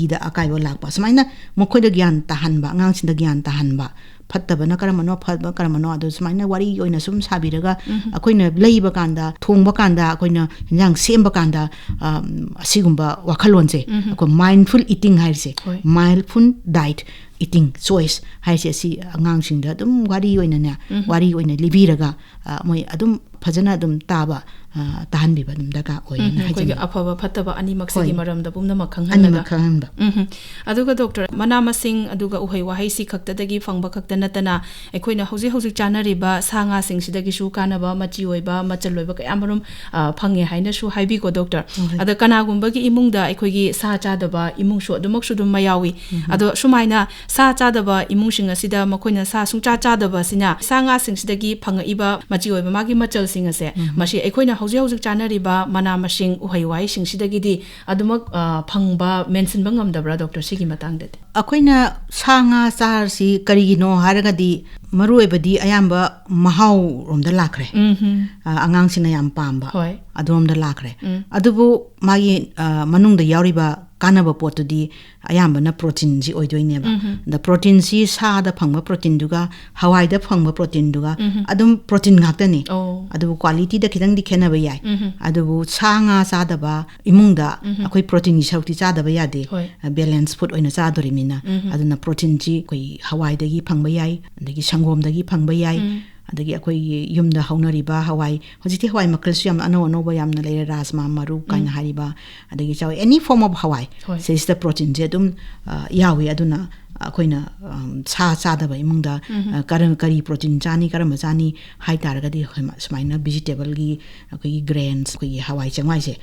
ꯏꯗ ꯑꯀꯥꯏꯕ ꯂꯥꯛꯄ꯫ ꯁꯨꯃꯥꯏꯅ ꯃꯈꯣꯏꯗ ꯒ꯭ꯌꯥꯟ ꯇꯥꯍꯟꯕ, ꯑꯉꯥꯡꯁꯤꯡꯗ ꯒ꯭ꯌꯥꯟ ꯇꯥꯍꯟꯕ꯫ ꯐꯠꯇꯕꯅ ꯀꯔꯝꯕꯅꯣ, ꯐꯕ ꯀꯔꯝꯕꯅꯣ, ꯑꯗꯨ ꯁꯨꯃꯥꯏꯅ ꯋꯥꯔꯤ ꯑꯣꯏꯅ ꯁꯨꯝ ꯁꯥꯕꯤꯔꯒ ꯎꯝ꯫ ꯑꯩꯈꯣꯏꯅ ꯂꯩꯕ ꯀꯥꯟꯗ, ꯊꯣꯡꯕ ꯀꯥꯟꯗ, ꯑꯩꯈꯣꯏꯅ ꯏꯟꯖꯥꯡ ꯁꯦꯝꯕ ꯀꯥꯟꯗ, ꯑꯝ, ꯑꯁꯤꯒꯨꯝꯕ ꯋꯥꯈꯜꯂꯣꯟꯁꯦ, ꯎꯝ꯫ ꯑꯩꯈꯣꯏ mindful eating ꯍꯥꯏꯔꯤꯁꯦ, ꯍꯣꯏ꯫ Mindful diet eating choice ꯍꯥꯏꯔꯤꯁꯦ, ꯑꯁꯤ ꯑꯉꯥꯡꯁꯤꯡꯗ ꯑꯗꯨꯝ ꯋꯥꯔꯤ ꯑꯣꯏꯅꯅꯦ, ꯎꯝ꯫ ꯋꯥꯔꯤ ꯑꯣꯏꯅ ꯂꯤꯕꯤꯔꯒ, ꯑ, ꯃꯣꯏ ꯑꯗꯨꯝ ꯐꯖꯅ ꯑꯗꯨꯝ ꯇꯥꯕ, ꯑ, ꯇꯥꯍꯟꯕꯤꯕ ꯑꯗꯨꯝ ꯗꯔꯀꯥꯔ ꯑꯣꯏꯌꯦꯅ ꯎꯝ, ꯑꯩꯈꯣꯏꯒꯤ ꯍꯥꯏꯖꯅꯤꯡꯉꯤ꯫ ꯑꯐꯕ ꯐꯠꯇꯕ ꯑꯅꯤꯃꯛꯁꯤꯒꯤ ꯍꯣꯏ꯫ ꯃꯔꯝꯗ ꯄꯨꯝꯅꯃꯛ ꯈꯪꯍꯜꯂꯒ꯫ ꯑꯅꯤꯃꯛ ꯈꯪꯍꯟꯕ꯫ ꯎꯝ꯫ ꯑꯗꯨꯒ ꯗꯣꯛꯇꯔ, ꯃꯅꯥ ꯃꯁꯤꯡ ꯑꯗꯨꯒ ꯎꯍꯩ ꯋꯥꯍꯩꯁꯤ ꯈꯛꯇꯗꯒꯤ ꯐꯪꯕ ꯈꯛꯇ ꯅꯠꯇꯅ, ꯑꯩꯈꯣꯏꯅ ꯍꯧꯖꯤꯛ ꯍꯧꯖꯤꯛ ꯆꯥꯅꯔꯤꯕ ꯁꯥ ꯉꯥꯁꯤꯡꯁꯤꯗꯒꯤꯁꯨ ꯀꯥꯟꯅꯕ, ꯃꯆꯤ ꯑꯣꯏꯕ, ꯃꯆꯜ ꯑꯣꯏꯕ ꯀꯌꯥ ꯃꯔꯨꯝ, ꯑ, ꯐꯪꯉꯦ ꯍꯥꯏꯅꯁꯨ ꯍꯥꯏꯕꯤꯀꯣ ꯗꯣꯛꯇꯔ꯫ ꯍꯣꯏ꯫ ꯑꯗ ꯀꯅꯥꯒꯨꯝꯕꯒꯤ ꯏꯃꯨꯡꯗ ꯑꯩꯈꯣꯏꯒꯤ ꯁꯥ ꯆꯥꯗꯕ ꯏꯃꯨꯡꯁꯨ ꯑꯗꯨꯃꯛꯁꯨ ꯑꯗꯨꯝ ꯃꯌꯥꯎꯏ꯫ ꯎꯝ꯫ ꯑꯗꯣ ꯁꯨꯃꯥꯏꯅ ꯁꯥ ꯆꯥꯗꯕ ꯏꯃꯨꯡꯁꯤꯡ ꯑꯁꯤꯗ ꯃꯈꯣꯏꯅ ꯁꯥ ꯁꯨꯡꯆꯥ ꯆꯥꯗꯕ ꯑꯁꯤꯅ ꯁꯥ ꯉꯥꯁꯤꯡꯁꯤꯗꯒꯤ ꯐꯪꯉꯛꯏꯕ ꯃꯆꯤ ꯑꯣꯏꯕ ꯃꯥꯒꯤ ꯃꯆꯜꯁꯤꯡ ꯑꯁꯦ, ꯎꯝ꯫ ꯃꯁꯤ ꯑꯩꯈꯣꯏꯅ ꯍꯧꯖꯤꯛ ꯍꯧꯖꯤꯛ ꯆꯥꯅꯔꯤꯕ ꯃꯅꯥ ꯃꯁꯤꯡ, ꯎꯍꯩ ꯋꯥꯍꯩꯁꯤꯡꯁꯤꯗꯒꯤꯗꯤ ꯑꯗꯨꯃꯛ, ꯑ, ꯐꯪꯕ, ꯃꯦꯟꯁꯤꯟꯕ ꯉꯝꯗꯕ꯭ꯔꯥ ꯗꯣꯛꯇꯔ, ꯁꯤꯒꯤ ꯃꯇꯥꯡꯗꯗꯤ? ꯑꯩꯈꯣꯏꯅ ꯁꯥ ꯉꯥ ꯆꯥꯔꯁꯤ ꯀꯔꯤꯒꯤꯅꯣ ꯍꯥꯏꯔꯒꯗꯤ ꯃꯔꯨꯑꯣꯏꯕꯗꯤ ꯑꯌꯥꯝꯕ ꯃꯍꯥꯎꯔꯣꯝꯗ ꯂꯥꯛꯈ꯭ꯔꯦ꯫ ꯎꯝ꯫ ꯑ, ꯑꯉꯥꯡꯁꯤꯡꯅ ꯌꯥꯝ ꯄꯥꯝꯕ ꯍꯣꯏ꯫ ꯑꯗꯣꯝꯗ ꯂꯥꯛꯈ꯭ꯔꯦ꯫ ꯎꯝ꯫ ꯑꯗꯨꯕꯨ ꯃꯥꯒꯤ, ꯑ, ꯃꯅꯨꯡꯗ ꯌꯥꯎꯔꯤꯕ ꯀꯥꯟꯅꯕ ꯄꯣꯠꯇꯨꯗꯤ ꯑꯌꯥꯝꯕꯅ protein ꯁꯤ ꯑꯣꯏꯗꯣꯏꯅꯦꯕ꯫ ꯎꯝ꯫ ꯑꯗ protein ꯁꯤ ꯁꯥꯗ ꯐꯪꯕ protein ꯗꯨꯒ ꯍꯋꯥꯏꯗ ꯐꯪꯕ protein ꯗꯨꯒ ꯎꯝ꯫ ꯑꯗꯨꯝ protein ꯉꯥꯛꯇꯅꯤ꯫ ꯑꯣ꯫ ꯑꯗꯨꯕꯨ qualityꯗ ꯈꯤꯇꯪꯗꯤ ꯈꯦꯠꯅꯕ ꯌꯥꯏ꯫ ꯑꯗꯨꯕꯨ ꯁꯥ ꯉꯥ ꯆꯥꯗꯕ ꯏꯃꯨꯡꯗ ꯑꯩꯈꯣꯏ proteinꯒꯤ ꯁꯔꯨꯛꯇꯤ ꯆꯥꯗꯕ ꯌꯥꯗꯦ꯫ ꯍꯣꯏ꯫ Balance food ꯑꯣꯏꯅ ꯆꯥꯗꯣꯔꯤꯕꯅꯤꯅ꯫ ꯑꯗꯨꯅ proteinꯁꯤ ꯑꯩꯈꯣꯏ ꯍꯋꯥꯏꯗꯒꯤ ꯐꯪꯕ ꯌꯥꯏ, ꯑꯗꯒꯤ ꯁꯪꯒꯣꯝꯗꯒꯤ ꯐꯪꯕ ꯌꯥꯏ, ꯑꯗꯒꯤ ꯑꯩꯈꯣꯏꯒꯤ ꯌꯨꯝꯗ ꯍꯧꯅꯔꯤꯕ ꯍꯋꯥꯏ, ꯍꯧꯖꯤꯛꯇꯤ ꯍꯋꯥꯏ ꯃꯈꯜꯁꯨ ꯌꯥꯝ ꯑꯅꯧ ꯑꯅꯧꯕ ꯌꯥꯝꯅ ꯂꯩꯔꯦ, ꯔꯥꯖꯃꯥ ꯃꯔꯨ ꯀꯥꯏꯅ ꯍꯥꯏꯔꯤꯕ, ꯑꯗꯒꯤ ꯆꯥꯎ, any form of ꯍꯋꯥꯏ, ꯍꯣꯏ꯫ ꯁꯤꯁꯤꯗ proteinꯁꯦ ꯑꯗꯨꯝ ꯑ, ꯌꯥꯎꯏ꯫ ꯑꯗꯨꯅ ꯑꯩꯈꯣꯏꯅ, ꯎꯝ, ꯁꯥ ꯆꯥꯗꯕ ꯏꯃꯨꯡꯗ, ꯑ, ꯀꯔ-, ꯀꯔꯤ protein ꯆꯥꯅꯤ, ꯀꯔꯝꯕ ꯆꯥꯅꯤ ꯍꯥꯏ ꯇꯥꯔꯒꯗꯤ, ꯑꯩꯈꯣꯏ ꯃ-, ꯁꯨꯃꯥꯏꯅ vegetableꯒꯤ, ꯑꯩꯈꯣꯏꯒꯤ grains, ꯑꯩꯈꯣꯏꯒꯤ ꯍꯋꯥꯏ ꯆꯦꯡꯋꯥꯏꯁꯦ,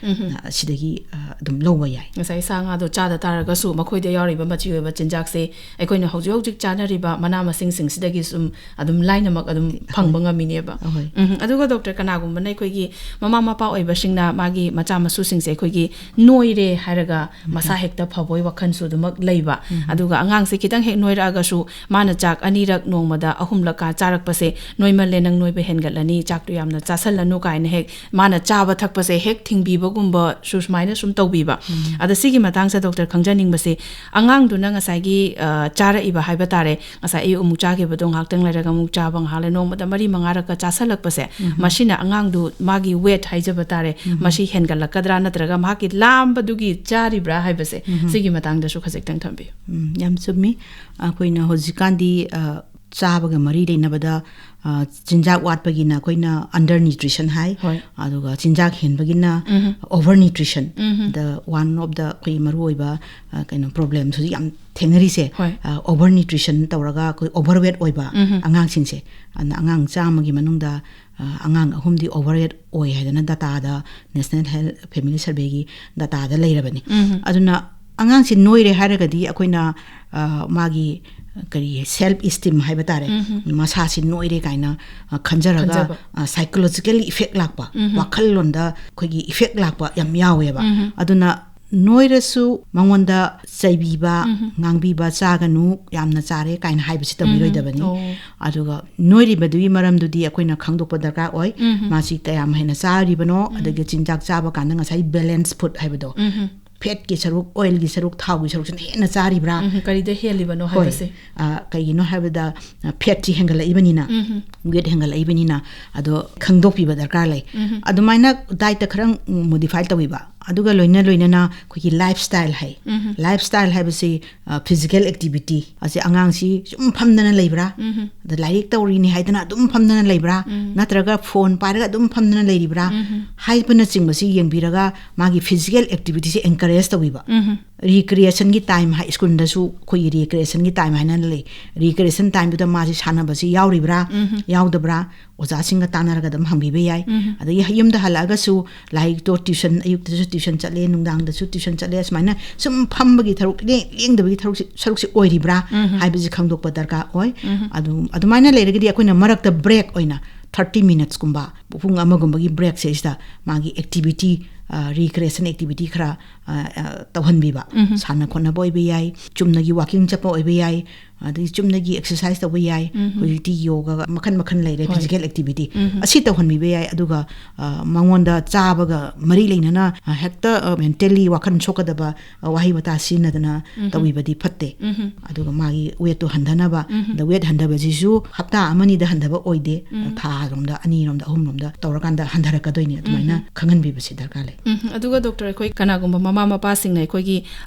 ꯑ, ꯁꯤꯗꯒꯤ, ꯑ, ꯑꯗꯨꯝ ꯂꯧꯕ ꯌꯥꯏ꯫ ꯉꯁꯥꯏ ꯁꯥ ꯉꯥꯗꯣ ꯆꯥꯗ ꯇꯥꯔꯒꯁꯨ ꯃꯈꯣꯏꯗ ꯌꯥꯎꯔꯤꯕ ꯃꯆꯤ ꯑꯣꯏꯕ ꯆꯤꯟꯖꯥꯛꯁꯦ ꯑꯩꯈꯣꯏꯅ ꯍꯧꯖꯤꯛ ꯍꯧꯖꯤꯛ ꯆꯥꯅꯔꯤꯕ ꯃꯅꯥ ꯃꯁꯤꯡꯁꯤꯡꯁꯤꯗꯒꯤ ꯁꯨꯝ ꯑꯗꯨꯝ ꯂꯥꯏꯅꯃꯛ ꯑꯗꯨꯝ ꯐꯪꯕ ꯉꯝꯃꯤꯅꯦꯕ꯫ ꯑꯍꯣꯏ꯫ ꯎꯝ, ꯑꯗꯨꯒ doctor, ꯀꯅꯥꯒꯨꯝꯕꯅ ꯑꯩꯈꯣꯏꯒꯤ ꯃꯃꯥ ꯃꯄꯥ ꯑꯣꯏꯕꯁꯤꯡꯅ ꯃꯥꯒꯤ ꯃꯆꯥ ꯃꯁꯨꯁꯤꯡꯁꯦ ꯑꯩꯈꯣꯏꯒꯤ ꯅꯣꯏꯔꯦ ꯍꯥꯏꯔꯒ ꯃꯁꯥ ꯍꯦꯛꯇ ꯐꯕꯣꯏ ꯋꯥꯈꯜꯁꯨ ꯑꯗꯨꯃꯛ ꯂꯩꯕ꯫ ꯑꯗꯨꯒ ꯑꯉꯥꯡꯁꯦ ꯈꯤꯇꯪ ꯍꯦꯛ ꯅꯣꯏꯔꯛꯑꯒꯁꯨ ꯃꯥꯅ ꯆꯥꯛ ꯑꯅꯤꯔꯛ ꯅꯣꯡꯃꯗ ꯑꯍꯨꯝꯂꯛꯀ ꯆꯥꯔꯛꯄꯁꯦ, "ꯅꯣꯏꯃꯜꯂꯦ, ꯅꯪ ꯅꯣꯏꯕ ꯍꯦꯟꯒꯠꯂꯅꯤ, ꯆꯥꯛꯇꯣ ꯌꯥꯝꯅ ꯆꯥꯁꯜꯂꯅꯨ" ꯀꯥꯏꯅ ꯍꯦꯛ ꯃꯥꯅ ꯆꯥꯕ ꯊꯛꯄꯁꯦ ꯍꯦꯛ ꯊꯤꯡꯕꯤꯕꯒꯨꯝꯕꯁꯨ ꯁꯨꯃꯥꯏꯅ ꯁꯨꯝ ꯇꯧꯕꯤꯕ꯫ ꯑꯗ ꯁꯤꯒꯤ ꯃꯇꯥꯡꯁꯦ doctor, ꯈꯪꯖꯅꯤꯡꯕꯁꯦ, ꯑꯉꯥꯡꯗꯨꯅ ꯉꯁꯥꯏꯒꯤ, ꯑ, ꯆꯥꯔꯛꯏꯕ ꯍꯥꯏꯕ ꯇꯥꯔꯦ, ꯉꯁꯥꯏ ꯑꯌꯨꯛ ꯑꯃꯨꯛ ꯆꯥꯈꯤꯕꯗꯣ ꯉꯥꯏꯍꯥꯛꯇꯪ ꯂꯩꯔꯒ ꯑꯃꯨꯛ ꯆꯥꯕ, ꯉꯥꯏꯍꯥꯛ ꯂꯩ ꯅꯣꯡꯃꯗ ꯃꯔꯤ ꯃꯉꯥꯔꯛꯀ ꯆꯥꯁꯜꯂꯛꯄꯁꯦ, ꯃꯁꯤꯅ ꯑꯉꯥꯡꯗꯨ ꯃꯥꯒꯤ weight ꯍꯥꯏꯖꯕ ꯇꯥꯔꯦ, ꯃꯁꯤ ꯍꯦꯟꯒꯠꯂꯛꯀꯗ꯭ꯔꯥ ꯅꯠꯇ꯭ꯔꯒ ꯃꯍꯥꯛꯀꯤ ꯂꯥꯝꯕꯗꯨꯒꯤ ꯆꯥꯔꯤꯕ꯭ꯔꯥ ꯍꯥꯏꯕꯁꯦ, ꯁꯤꯒꯤ ꯃꯇꯥꯡꯗꯁꯨ ꯈꯖꯤꯛꯇꯪ ꯊꯝꯕꯤꯌꯨ꯫ ꯎꯝ, ꯌꯥꯝ ꯆꯨꯝꯃꯤ꯫ ꯑꯩꯈꯣꯏꯅ ꯍꯧꯖꯤꯛꯀꯥꯟꯗꯤ, ꯑ, ꯆꯥꯕꯒ ꯃꯔꯤ ꯂꯩꯅꯕꯗ, ꯑ, ꯆꯤꯟꯖꯥꯛ ꯋꯥꯠꯄꯒꯤꯅ ꯑꯩꯈꯣꯏꯅ under nutrition ꯍꯥꯏ, ꯍꯣꯏ꯫ ꯑꯗꯨꯒ ꯆꯤꯟꯖꯥꯛ ꯍꯦꯟꯕꯒꯤꯅ over nutrition꯫ The one of the ꯑꯩꯈꯣꯏ ꯃꯔꯨꯑꯣꯏꯕ, ꯑ, ꯀꯩꯅꯣ, problemꯁꯨ ꯌꯥꯝ ꯊꯦꯡꯅꯔꯤꯁꯦ, ꯍꯣꯏ꯫ ꯑ, over nutrition ꯇꯧꯔꯒ ꯑꯩꯈꯣꯏ overweight ꯑꯣꯏꯕ ꯑꯉꯥꯡꯁꯤꯡꯁꯦ, ꯑꯗꯨꯅ ꯑꯉꯥꯡ ꯆꯥꯝꯃꯒꯤ ꯃꯅꯨꯡꯗ, ꯑ, ꯑꯉꯥꯡ ꯑꯍꯨꯝꯗꯤ overweight ꯑꯣꯏ ꯍꯥꯏꯗꯅ dataꯗ, National Health Family Surveyꯒꯤ dataꯗ ꯂꯩꯔꯕꯅꯤ꯫ ꯑꯗꯨꯅ ꯑꯉꯥꯡꯁꯤ ꯅꯣꯏꯔꯦ ꯍꯥꯏꯔꯒꯗꯤ ꯑꯩꯈꯣꯏꯅ, ꯑ, ꯃꯥꯒꯤ ꯀꯔꯤ self esteem ꯍꯥꯏꯕ ꯇꯥꯔꯦ, ꯃꯁꯥꯁꯤ ꯅꯣꯏꯔꯦ ꯀꯥꯏꯅ, ꯑ, ꯈꯟꯖꯔꯒ, ꯈꯟꯖꯕ꯫ ꯑ, psychologically effect ꯂꯥꯛꯄ, ꯋꯥꯈꯜꯂꯣꯟꯗ ꯑꯩꯈꯣꯏꯒꯤ effect ꯂꯥꯛꯄ ꯌꯥꯝ ꯌꯥꯎꯋꯦꯕ꯫ ꯑꯗꯨꯅ ꯅꯣꯏꯔꯁꯨ ꯃꯉꯣꯟꯗ ꯆꯩꯕꯤꯕ, ꯉꯥꯡꯕꯤꯕ, "ꯆꯥꯒꯅꯨ, ꯌꯥꯝꯅ ꯆꯥꯔꯦ" ꯀꯥꯏꯅ ꯍꯥꯏꯕꯁꯤ ꯇꯧꯕꯤꯔꯣꯏꯗꯕꯅꯤ꯫ ꯑꯣ꯫ ꯑꯗꯨꯒ ꯅꯣꯏꯔꯤꯕꯗꯨꯒꯤ ꯃꯔꯝꯗꯨꯗꯤ ꯑꯩꯈꯣꯏꯅ ꯈꯪꯗꯣꯛꯄ ꯗꯔꯀꯥꯔ ꯑꯣꯏ꯫ ꯃꯥꯁꯤ ꯀꯌꯥꯝ ꯍꯦꯟꯅ ꯆꯥꯔꯤꯕꯅꯣ, ꯑꯗꯒꯤ ꯆꯤꯟꯖꯥꯛ ꯆꯥꯕ ꯀꯥꯟꯗ ꯉꯁꯥꯏ balance food ꯍꯥꯏꯕꯗꯣ, ꯐꯦꯠꯀꯤ ꯁꯔꯨꯛ, ꯑꯣꯏꯜꯒꯤ ꯁꯔꯨꯛ, ꯊꯥꯎꯒꯤ ꯁꯔꯨꯛꯁꯤꯅ ꯍꯦꯟꯅ ꯆꯥꯔꯤꯕ꯭ꯔꯥ? ꯎꯝ, ꯀꯔꯤꯗ ꯍꯦꯜꯂꯤꯕꯅꯣ ꯍꯣꯏ꯫ ꯍꯥꯏꯕꯁꯦ꯫ ꯑ, ꯀꯩꯒꯤꯅꯣ ꯍꯥꯏꯕꯗ, ꯑ, ꯐꯦꯠꯁꯤ ꯍꯦꯟꯒꯠꯂꯛꯏꯕꯅꯤꯅ, ꯎꯝ꯫ ꯋꯦꯠ ꯍꯦꯟꯒꯠꯂꯛꯏꯕꯅꯤꯅ, ꯑꯗꯣ ꯈꯪꯗꯣꯛꯄꯤꯕ ꯗꯔꯀꯥꯔ ꯂꯩ꯫ ꯎꯝ꯫ ꯑꯗꯨꯃꯥꯏꯅ ꯗꯥꯏꯠꯇ ꯈꯔ ꯃꯣꯗꯤꯐꯥꯏ ꯇꯧꯕꯤꯕ, ꯑꯗꯨꯒ ꯂꯣꯏꯅ ꯂꯣꯏꯅꯅ ꯑꯩꯈꯣꯏꯒꯤ ꯂꯥꯏꯐ ꯁ꯭ꯇꯥꯏꯜ ꯍꯥꯏ꯫ ꯎꯝ꯫ ꯂꯥꯏꯐ ꯁ꯭ꯇꯥꯏꯜ ꯍꯥꯏꯕꯁꯤ, ꯑ, ꯐꯤꯖꯤꯀꯦꯜ ꯑꯦꯛꯇꯤꯚꯤꯇꯤ ꯑꯁꯤ ꯑꯉꯥꯡꯁꯤ ꯁꯨꯝ ꯐꯝꯗꯅ ꯂꯩꯕ꯭ꯔꯥ? ꯎꯝ꯫ ꯑꯗ ꯂꯥꯏꯔꯤꯛ ꯇꯧꯔꯤꯅꯤ ꯍꯥꯏꯗꯅ ꯑꯗꯨꯝ ꯐꯝꯗꯅ ꯂꯩꯕ꯭ꯔꯥ? ꯎꯝ꯫ ꯅꯠꯇ꯭ꯔꯒ ꯐꯣꯟ ꯄꯥꯏꯔꯒ ꯑꯗꯨꯝ ꯐꯝꯗꯅ ꯂꯩꯔꯤꯕ꯭ꯔꯥ? ꯎꯝ꯫ ꯍꯥꯏꯕꯅꯆꯤꯡꯕꯁꯤ ꯌꯦꯡꯕꯤꯔꯒ ꯃꯥꯒꯤ ꯐꯤꯖꯤꯀꯦꯜ ꯑꯦꯛꯇꯤꯚꯤꯇꯤꯁꯦ ꯑꯦꯟꯀꯔꯦꯖ ꯇꯧꯕꯤꯕ꯫ ꯎꯝ꯫ ꯔꯤꯀ꯭ꯔꯤꯌꯦꯁꯟꯒꯤ ꯇꯥꯏꯝ ꯍꯥꯏ, ꯁ꯭ꯀꯨꯜꯗꯁꯨ ꯑꯩꯈꯣꯏꯒꯤ ꯔꯤꯀ꯭ꯔꯤꯌꯦꯁꯟꯒꯤ ꯇꯥꯏꯝ ꯍꯥꯏꯅ ꯂꯩ꯫ ꯔꯤꯀ꯭ꯔꯤꯌꯦꯁꯟ ꯇꯥꯏꯝꯗꯨꯗ ꯃꯥꯁꯤ ꯁꯥꯟꯅꯕꯁꯤ ꯌꯥꯎꯔꯤꯕ꯭ꯔꯥ, ꯎꯝ꯫ ꯌꯥꯎꯗꯕ꯭ꯔꯥ, ꯑꯣꯖꯥꯁꯤꯡꯒ ꯇꯥꯟꯅꯔꯒ ꯑꯗꯨꯝ ꯍꯪꯕꯤꯕ ꯌꯥꯏ꯫ ꯎꯝ꯫ ꯑꯗꯒꯤ ꯌꯨꯝꯗ ꯍꯜꯂꯛꯑꯒꯁꯨ ꯂꯥꯏꯔꯤꯛꯇꯣ ꯇ꯭ꯌꯨꯁꯟ, ꯑꯌꯨꯛꯇꯁꯨ ꯇ꯭ꯌꯨꯁꯟ ꯆꯠꯂꯦ, ꯅꯨꯡꯗꯥꯡꯗꯁꯨ ꯇ꯭ꯌꯨꯁꯟ ꯆꯠꯂꯦ, ꯁꯨꯃꯥꯏꯅ ꯁꯨꯝ ꯐꯝꯕꯒꯤ ꯊꯕꯛ ꯂꯦꯡ-, ꯂꯦꯡꯗꯕꯒꯤ ꯊꯕꯛꯁꯤ, ꯁꯔꯨꯛꯁꯤ ꯑꯣꯏꯔꯤꯕ꯭ꯔꯥ ꯎꯝ꯫ ꯍꯥꯏꯕꯁꯤ ꯈꯪꯗꯣꯛꯄ ꯗꯔꯀꯥꯔ ꯑꯣꯏ꯫ ꯎꯝ꯫ ꯑꯗꯨ, ꯑꯗꯨꯃꯥꯏꯅ ꯂꯩꯔꯒꯗꯤ ꯑꯩꯈꯣꯏꯅ ꯃꯔꯛꯇ ꯕ꯭ꯔꯦꯛ ꯑꯣꯏꯅ ꯊꯥꯔꯇꯤ ꯃꯤꯅꯠꯁꯀꯨꯝꯕ, ꯄꯨꯡ ꯑꯃꯒꯨꯝꯕꯒꯤ ꯕ꯭ꯔꯦꯛꯁꯦ ꯁꯤꯗ ꯃꯥꯒꯤ ꯑꯦꯛꯇꯤꯚꯤꯇꯤ, ꯑ, ꯔꯤꯀ꯭ꯔꯤꯌꯦꯁꯟ ꯑꯦꯛꯇꯤꯚꯤꯇꯤ ꯈꯔ, ꯑ, ꯑ, ꯇꯧꯍꯟꯕꯤꯕ꯫ ꯎꯝ꯫ ꯁꯥꯟꯅ ꯈꯣꯠꯅꯕ ꯑꯣꯏꯕ ꯌꯥꯏ, ꯆꯨꯝꯅꯒꯤ ꯋꯥꯀꯤꯡ ꯆꯠꯄ ꯑꯣꯏꯕ ꯌꯥꯏ, ꯑꯗꯒꯤ ꯆꯨꯝꯅꯒꯤ ꯑꯦꯛꯁꯔꯁꯥꯏꯁ ꯇꯧꯕ ꯌꯥꯏ꯫ ꯎꯝ꯫ ꯍꯧꯖꯤꯛꯇꯤ ꯌꯣꯒ ꯃꯈꯜ ꯃꯈꯜ ꯂꯩꯔꯦ, ꯍꯣꯏ꯫ Physical activity. ꯎꯝ꯫ ꯑꯁꯤ ꯇꯧꯍꯟꯕꯤꯕ ꯌꯥꯏ꯫ ꯑꯗꯨꯒ, ꯑ, ꯃꯉꯣꯟꯗ ꯆꯥꯕꯒ ꯃꯔꯤ ꯂꯩꯅꯅ, ꯑ, ꯍꯦꯛꯇ, ꯑ, ꯃꯦꯟꯇꯦꯜꯂꯤ ꯋꯥꯈꯜ ꯁꯣꯛꯀꯗꯕ, ꯑ, ꯋꯥꯍꯩ ꯋꯥꯇꯥ ꯁꯤꯖꯤꯟꯅꯗꯅ ꯎꯝ꯫ ꯇꯧꯕꯤꯕꯗꯤ ꯐꯠꯇꯦ꯫ ꯎꯝ꯫ ꯑꯗꯨꯒ ꯃꯥꯒꯤ ꯋꯦꯠꯇꯣ ꯍꯟꯊꯅꯕ, ꯎꯝ꯫ ꯑꯗ ꯋꯦꯠ ꯍꯟꯊꯕꯁꯤꯁꯨ ꯍꯞꯇꯥ ꯑꯃꯅꯤꯗ ꯍꯟꯊꯕ ꯑꯣꯏꯗꯦ, ꯎꯝ꯫ ꯊꯥꯔꯣꯝꯗ, ꯑꯅꯤꯔꯣꯝꯗ, ꯑꯍꯨꯝꯔꯣꯝꯗ ꯇꯧꯔꯀꯥꯟꯗ ꯍꯟꯊꯔꯛꯀꯗꯣꯏꯅꯤ꯫ ꯑꯗꯨꯃꯥꯏꯅ ꯎꯝ꯫ ꯈꯪꯍꯟꯕꯤꯕꯁꯤ ꯗꯔꯀꯥꯔ ꯂꯩ꯫ ꯎꯝ, ꯑꯗꯨꯒ ꯗꯣꯛꯇꯔ, ꯑꯩꯈꯣꯏ ꯀꯅꯥꯒꯨꯝꯕ ꯃꯃꯥ ꯃꯄꯥꯁꯤꯡꯅ ꯑꯩꯈꯣꯏꯒꯤ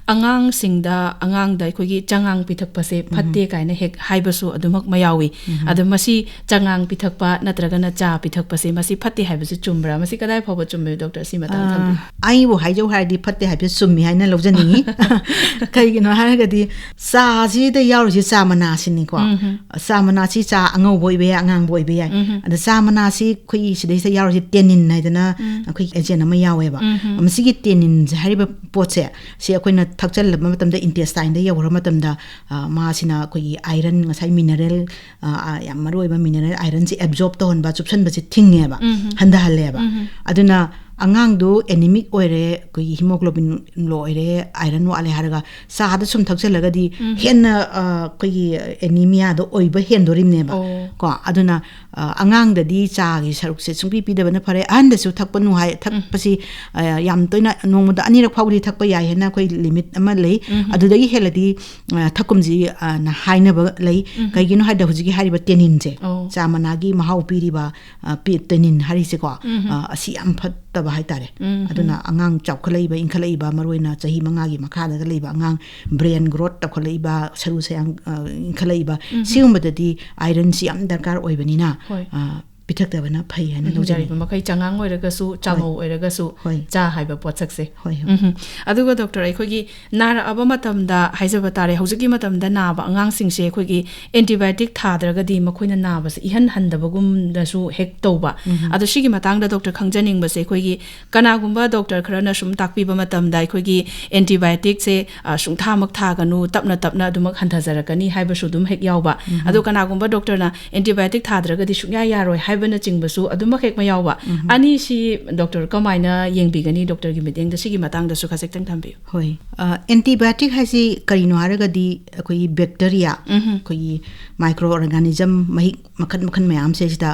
ꯑꯉꯥꯡꯁꯤꯡꯗ, ꯑꯉꯥꯡꯗ ꯑꯩꯈꯣꯏꯒꯤ ꯆꯉꯥꯡ ꯄꯤꯊꯛꯄꯁꯦ ꯐꯠꯇꯦ ꯀꯥꯏꯅ ꯍꯦꯛ ꯍꯥꯏꯕꯁꯨ ꯑꯗꯨꯃꯛ ꯃꯌꯥꯎꯏ꯫ ꯎꯝ꯫ ꯑꯗꯣ ꯃꯁꯤ ꯆꯉꯥꯡ ꯄꯤꯊꯛꯄ ꯅꯠꯇ꯭ꯔꯒꯅ ꯆꯥ ꯄꯤꯊꯛꯄꯁꯦ, ꯃꯁꯤ ꯐꯠꯇꯦ ꯍꯥꯏꯕꯁꯤ ꯆꯨꯝꯕ꯭ꯔꯥ? ꯃꯁꯤ ꯀꯗꯥꯏ ꯐꯥꯎꯕ ꯆꯨꯝꯃꯤ, ꯗꯣꯛꯇꯔ? ꯁꯤ ꯃꯇꯥꯡꯗ ꯊꯝꯕꯤꯌꯨ꯫ ꯑꯥ, ꯑꯩꯕꯨ ꯍꯥꯏꯖꯧ ꯍꯥꯏꯔꯗꯤ ꯐꯠꯇꯦ ꯍꯥꯏꯕꯁꯦ ꯆꯨꯝꯃꯤ ꯍꯥꯏꯅ ꯂꯧꯖꯅꯤꯡꯉꯤ꯫ ꯀꯩꯒꯤꯅꯣ ꯍꯥꯏꯔꯒꯗꯤ ꯆꯥꯁꯤꯗ ꯌꯥꯎꯔꯤꯁꯦ ꯆꯥ ꯃꯅꯥꯁꯤꯅꯤꯀꯣ꯫ ꯎꯝ꯫ ꯆꯥ ꯃꯅꯥꯁꯤ ꯆꯥ ꯑꯉꯧꯕ ꯑꯣꯏꯕ ꯌꯥꯏ, ꯑꯉꯥꯡꯕ ꯑꯣꯏꯕ ꯌꯥꯏ꯫ ꯎꯝ꯫ ꯑꯗ ꯆꯥ ꯃꯅꯥꯁꯤ ꯑꯩꯈꯣꯏꯒꯤ ꯁꯤꯗꯩꯁꯤꯗ ꯌꯥꯎꯔꯤꯁꯦ ꯇꯦꯅꯤꯟ ꯍꯥꯏꯗꯅ ꯎꯝ꯫ ꯑꯩꯈꯣꯏꯒꯤ ꯑꯦꯖꯦꯟ ꯑꯃ ꯌꯥꯎꯋꯦꯕ꯫ ꯎꯝ꯫ ꯃꯁꯤꯒꯤ ꯇꯦꯅꯤꯟꯁꯦ ꯍꯥꯏꯔꯤꯕ ꯄꯣꯠꯁꯦ, ꯁꯤ ꯑꯩꯈꯣꯏꯅ ꯊꯛꯆꯜꯂꯕ ꯃꯇꯝꯗ, ꯏꯟꯇꯦꯁꯇꯥꯏꯟꯗ ꯌꯧꯈ꯭ꯔ ꯃꯇꯝꯗ, ꯑ, ꯃꯥꯁꯤꯅ ꯑꯩꯈꯣꯏꯒꯤ ꯑꯥꯏꯔꯟ, ꯉꯁꯥꯏ ꯃꯤꯅꯔꯦꯜ, ꯑ, ꯑ, ꯌꯥꯝ ꯃꯔꯨ ꯑꯣꯏꯕ ꯃꯤꯅꯔꯦꯜ ꯑꯥꯏꯔꯟꯁꯦ ꯑꯦꯕꯖꯣꯔꯕ ꯇꯧꯍꯟꯕ, ꯆꯨꯞꯁꯟꯕꯁꯦ ꯊꯤꯡꯉꯦꯕ, ꯎꯝ꯫ ꯍꯟꯊꯍꯜꯂꯦꯕ꯫ ꯎꯝ꯫ ꯑꯗꯨꯅ ꯑꯉꯥꯡꯗꯨ ꯑꯦꯅꯤꯃꯤꯛ ꯑꯣꯏꯔꯦ, ꯑꯩꯈꯣꯏꯒꯤ ꯍꯤꯃꯣꯒ꯭ꯂꯣꯕꯤꯟ ꯂꯣ ꯑꯣꯏꯔꯦ, ꯑꯥꯏꯔꯟ ꯋꯥꯠꯂꯦ ꯍꯥꯏꯔꯒ ꯆꯥꯗ ꯁꯨꯝ ꯊꯛꯆꯜꯂꯒꯗꯤ ꯎꯝ꯫ ꯍꯦꯟꯅ, ꯑ, ꯑꯩꯈꯣꯏꯒꯤ ꯑꯦꯅꯤꯃꯤꯌꯥꯗꯣ ꯑꯣꯏꯕ ꯍꯦꯟꯗꯣꯔꯤꯕꯅꯦꯕ꯫ ꯑꯣ꯫ ꯀꯣ, ꯑꯗꯨꯅ, ꯑ, ꯑꯉꯥꯡꯗꯗꯤ ꯆꯥꯒꯤ ꯁꯔꯨꯛꯁꯦ ꯁꯨꯡꯄꯤ ꯄꯤꯗꯕꯅ ꯐꯔꯦ꯫ ꯑꯍꯟꯗꯁꯨ ꯊꯛꯄ ꯅꯨꯡꯉꯥꯏ, ꯊꯛꯄꯁꯤ, ꯑ, ꯌꯥꯝ ꯇꯣꯏꯅ ꯅꯣꯡꯃꯗ ꯑꯅꯤꯔꯛ ꯐꯥꯎꯕꯗꯤ ꯊꯛꯄ ꯌꯥꯏ ꯍꯥꯏꯅ ꯑꯩꯈꯣꯏ limit ꯑꯃ ꯂꯩ꯫ ꯎꯝ꯫ ꯑꯗꯨꯗꯒꯤ ꯍꯦꯜꯂꯗꯤ, ꯑ, ꯊꯛꯀꯨꯝꯁꯤ, ꯑ, ꯅ ꯍꯥꯏꯅꯕ ꯂꯩ꯫ ꯎꯝ꯫ ꯀꯩꯒꯤꯅꯣ ꯍꯥꯏꯗ ꯍꯧꯖꯤꯛꯀꯤ ꯍꯥꯏꯔꯤꯕ tanninꯁꯦ, ꯑꯣ꯫ ꯆꯥ ꯃꯅꯥꯒꯤ ꯃꯍꯥꯎ ꯄꯤꯔꯤꯕ, ꯑ, ꯄꯤ-, tannin ꯍꯥꯏꯔꯤꯁꯦꯀꯣ, ꯎꯝ꯫ ꯑ, ꯑꯁꯤ ꯌꯥꯝ ꯐꯠꯇꯕ ꯍꯥꯏꯇꯥꯔꯦ꯫ ꯎꯝ꯫ ꯑꯗꯨꯅ ꯑꯉꯥꯡ ꯆꯥꯎꯈꯠꯂꯛꯏꯕ, ꯏꯟꯈꯠꯂꯛꯏꯕ, ꯃꯔꯨꯑꯣꯏꯅ ꯆꯍꯤ ꯃꯉꯥꯒꯤ ꯃꯈꯥꯗꯒ ꯂꯩꯕ ꯑꯉꯥꯡ, brain growth ꯇꯧꯈꯠꯂꯛꯏꯕ, ꯁꯔꯨ ꯁꯌꯥꯡ, ꯑ, ꯏꯟꯈꯠꯂꯛꯏꯕ, ꯎꯝ꯫ ꯁꯤꯒꯨꯝꯕꯗꯗꯤ ironꯁꯤ ꯌꯥꯝ ꯗꯔꯀꯥꯔ ꯑꯣꯏꯕꯅꯤꯅ, ꯍꯣꯏ꯫ ꯑ, ꯄꯤꯊꯛꯇꯕꯅ ꯐꯩ ꯍꯥꯏꯅ ꯎꯝ, ꯂꯧꯖꯅꯤꯡꯉꯤ꯫ ꯌꯥꯔꯤꯕ ꯃꯈꯩ ꯆꯉꯥꯡ ꯑꯣꯏꯔꯒꯁꯨ, ꯍꯣꯏ꯫ ꯆꯥꯉꯧ ꯑꯣꯏꯔꯒꯁꯨ, ꯍꯣꯏ꯫ ꯆꯥ ꯍꯥꯏꯕ ꯄꯣꯠꯁꯛꯁꯦ꯫ ꯍꯣꯏ, ꯍꯣꯏ꯫ ꯎꯝ꯫ ꯑꯗꯨꯒ ꯗꯣꯛꯇꯔ, ꯑꯩꯈꯣꯏꯒꯤ ꯅꯥꯔꯛꯑꯕ ꯃꯇꯝꯗ ꯍꯥꯏꯖꯕ ꯇꯥꯔꯦ, ꯍꯧꯖꯤꯛꯀꯤ ꯃꯇꯝꯗ ꯅꯥꯕ ꯑꯉꯥꯡꯁꯤꯡꯁꯦ ꯑꯩꯈꯣꯏꯒꯤ antibiotic ꯊꯥꯗ꯭ꯔꯒꯗꯤ ꯃꯈꯣꯏꯅ ꯅꯥꯕꯁꯦ ꯏꯍꯟ ꯍꯟꯗꯕꯒꯨꯝꯅꯁꯨ ꯍꯦꯛ ꯇꯧꯕ꯫ ꯎꯝ꯫ ꯑꯗꯣ ꯁꯤꯒꯤ ꯃꯇꯥꯡꯗ ꯗꯣꯛꯇꯔ ꯈꯪꯖꯅꯤꯡꯕꯁꯦ, ꯑꯩꯈꯣꯏꯒꯤ ꯀꯅꯥꯒꯨꯝꯕ ꯗꯣꯛꯇꯔ ꯈꯔꯅ ꯁꯨꯝ ꯇꯥꯛꯄꯤꯕ ꯃꯇꯝꯗ ꯑꯩꯈꯣꯏꯒꯤ antibioticꯁꯦ, ꯑ, ꯁꯨꯡꯊꯥꯃꯛ ꯊꯥꯒꯅꯨ, ꯇꯞꯅ ꯇꯞꯅ ꯑꯗꯨꯃꯛ ꯍꯟꯊꯖꯔꯛꯀꯅꯤ ꯍꯥꯏꯕꯁꯨ ꯑꯗꯨꯝ ꯍꯦꯛ ꯌꯥꯎꯕ꯫ ꯎꯝ꯫ ꯑꯗꯣ ꯀꯅꯥꯒꯨꯝꯕ ꯗꯣꯛꯇꯔꯅ antibiotic ꯊꯥꯗ꯭ꯔꯒꯗꯤ ꯁꯨꯡꯌꯥ ꯌꯥꯔꯣꯏ ꯍꯥꯏꯕꯅꯆꯤꯡꯕꯁꯨ ꯑꯗꯨꯃꯛ ꯍꯦꯛ ꯃꯌꯥꯎꯕ꯫ ꯎꯝ꯫ ꯑꯅꯤꯁꯤ ꯗꯣꯛꯇꯔ ꯀꯃꯥꯏꯅ ꯌꯦꯡꯕꯤꯒꯅꯤ? ꯗꯣꯛꯇꯔꯒꯤ ꯃꯤꯠꯌꯦꯡꯗ ꯁꯤꯒꯤ ꯃꯇꯥꯡꯗꯁꯨ ꯈꯖꯤꯛꯇꯪ ꯊꯝꯕꯤꯌꯨ꯫ ꯍꯣꯏ꯫ ꯑ, antibiotic ꯍꯥꯏꯁꯤ ꯀꯔꯤꯅꯣ ꯍꯥꯏꯔꯒꯗꯤ ꯑꯩꯈꯣꯏꯒꯤ bacteria, ꯎꯝ꯫ ꯑꯩꯈꯣꯏꯒꯤ microorganism ꯃꯍꯤꯛ ꯃꯈꯜ ꯃꯈꯜ ꯃꯌꯥꯝꯁꯦ ꯁꯤꯗ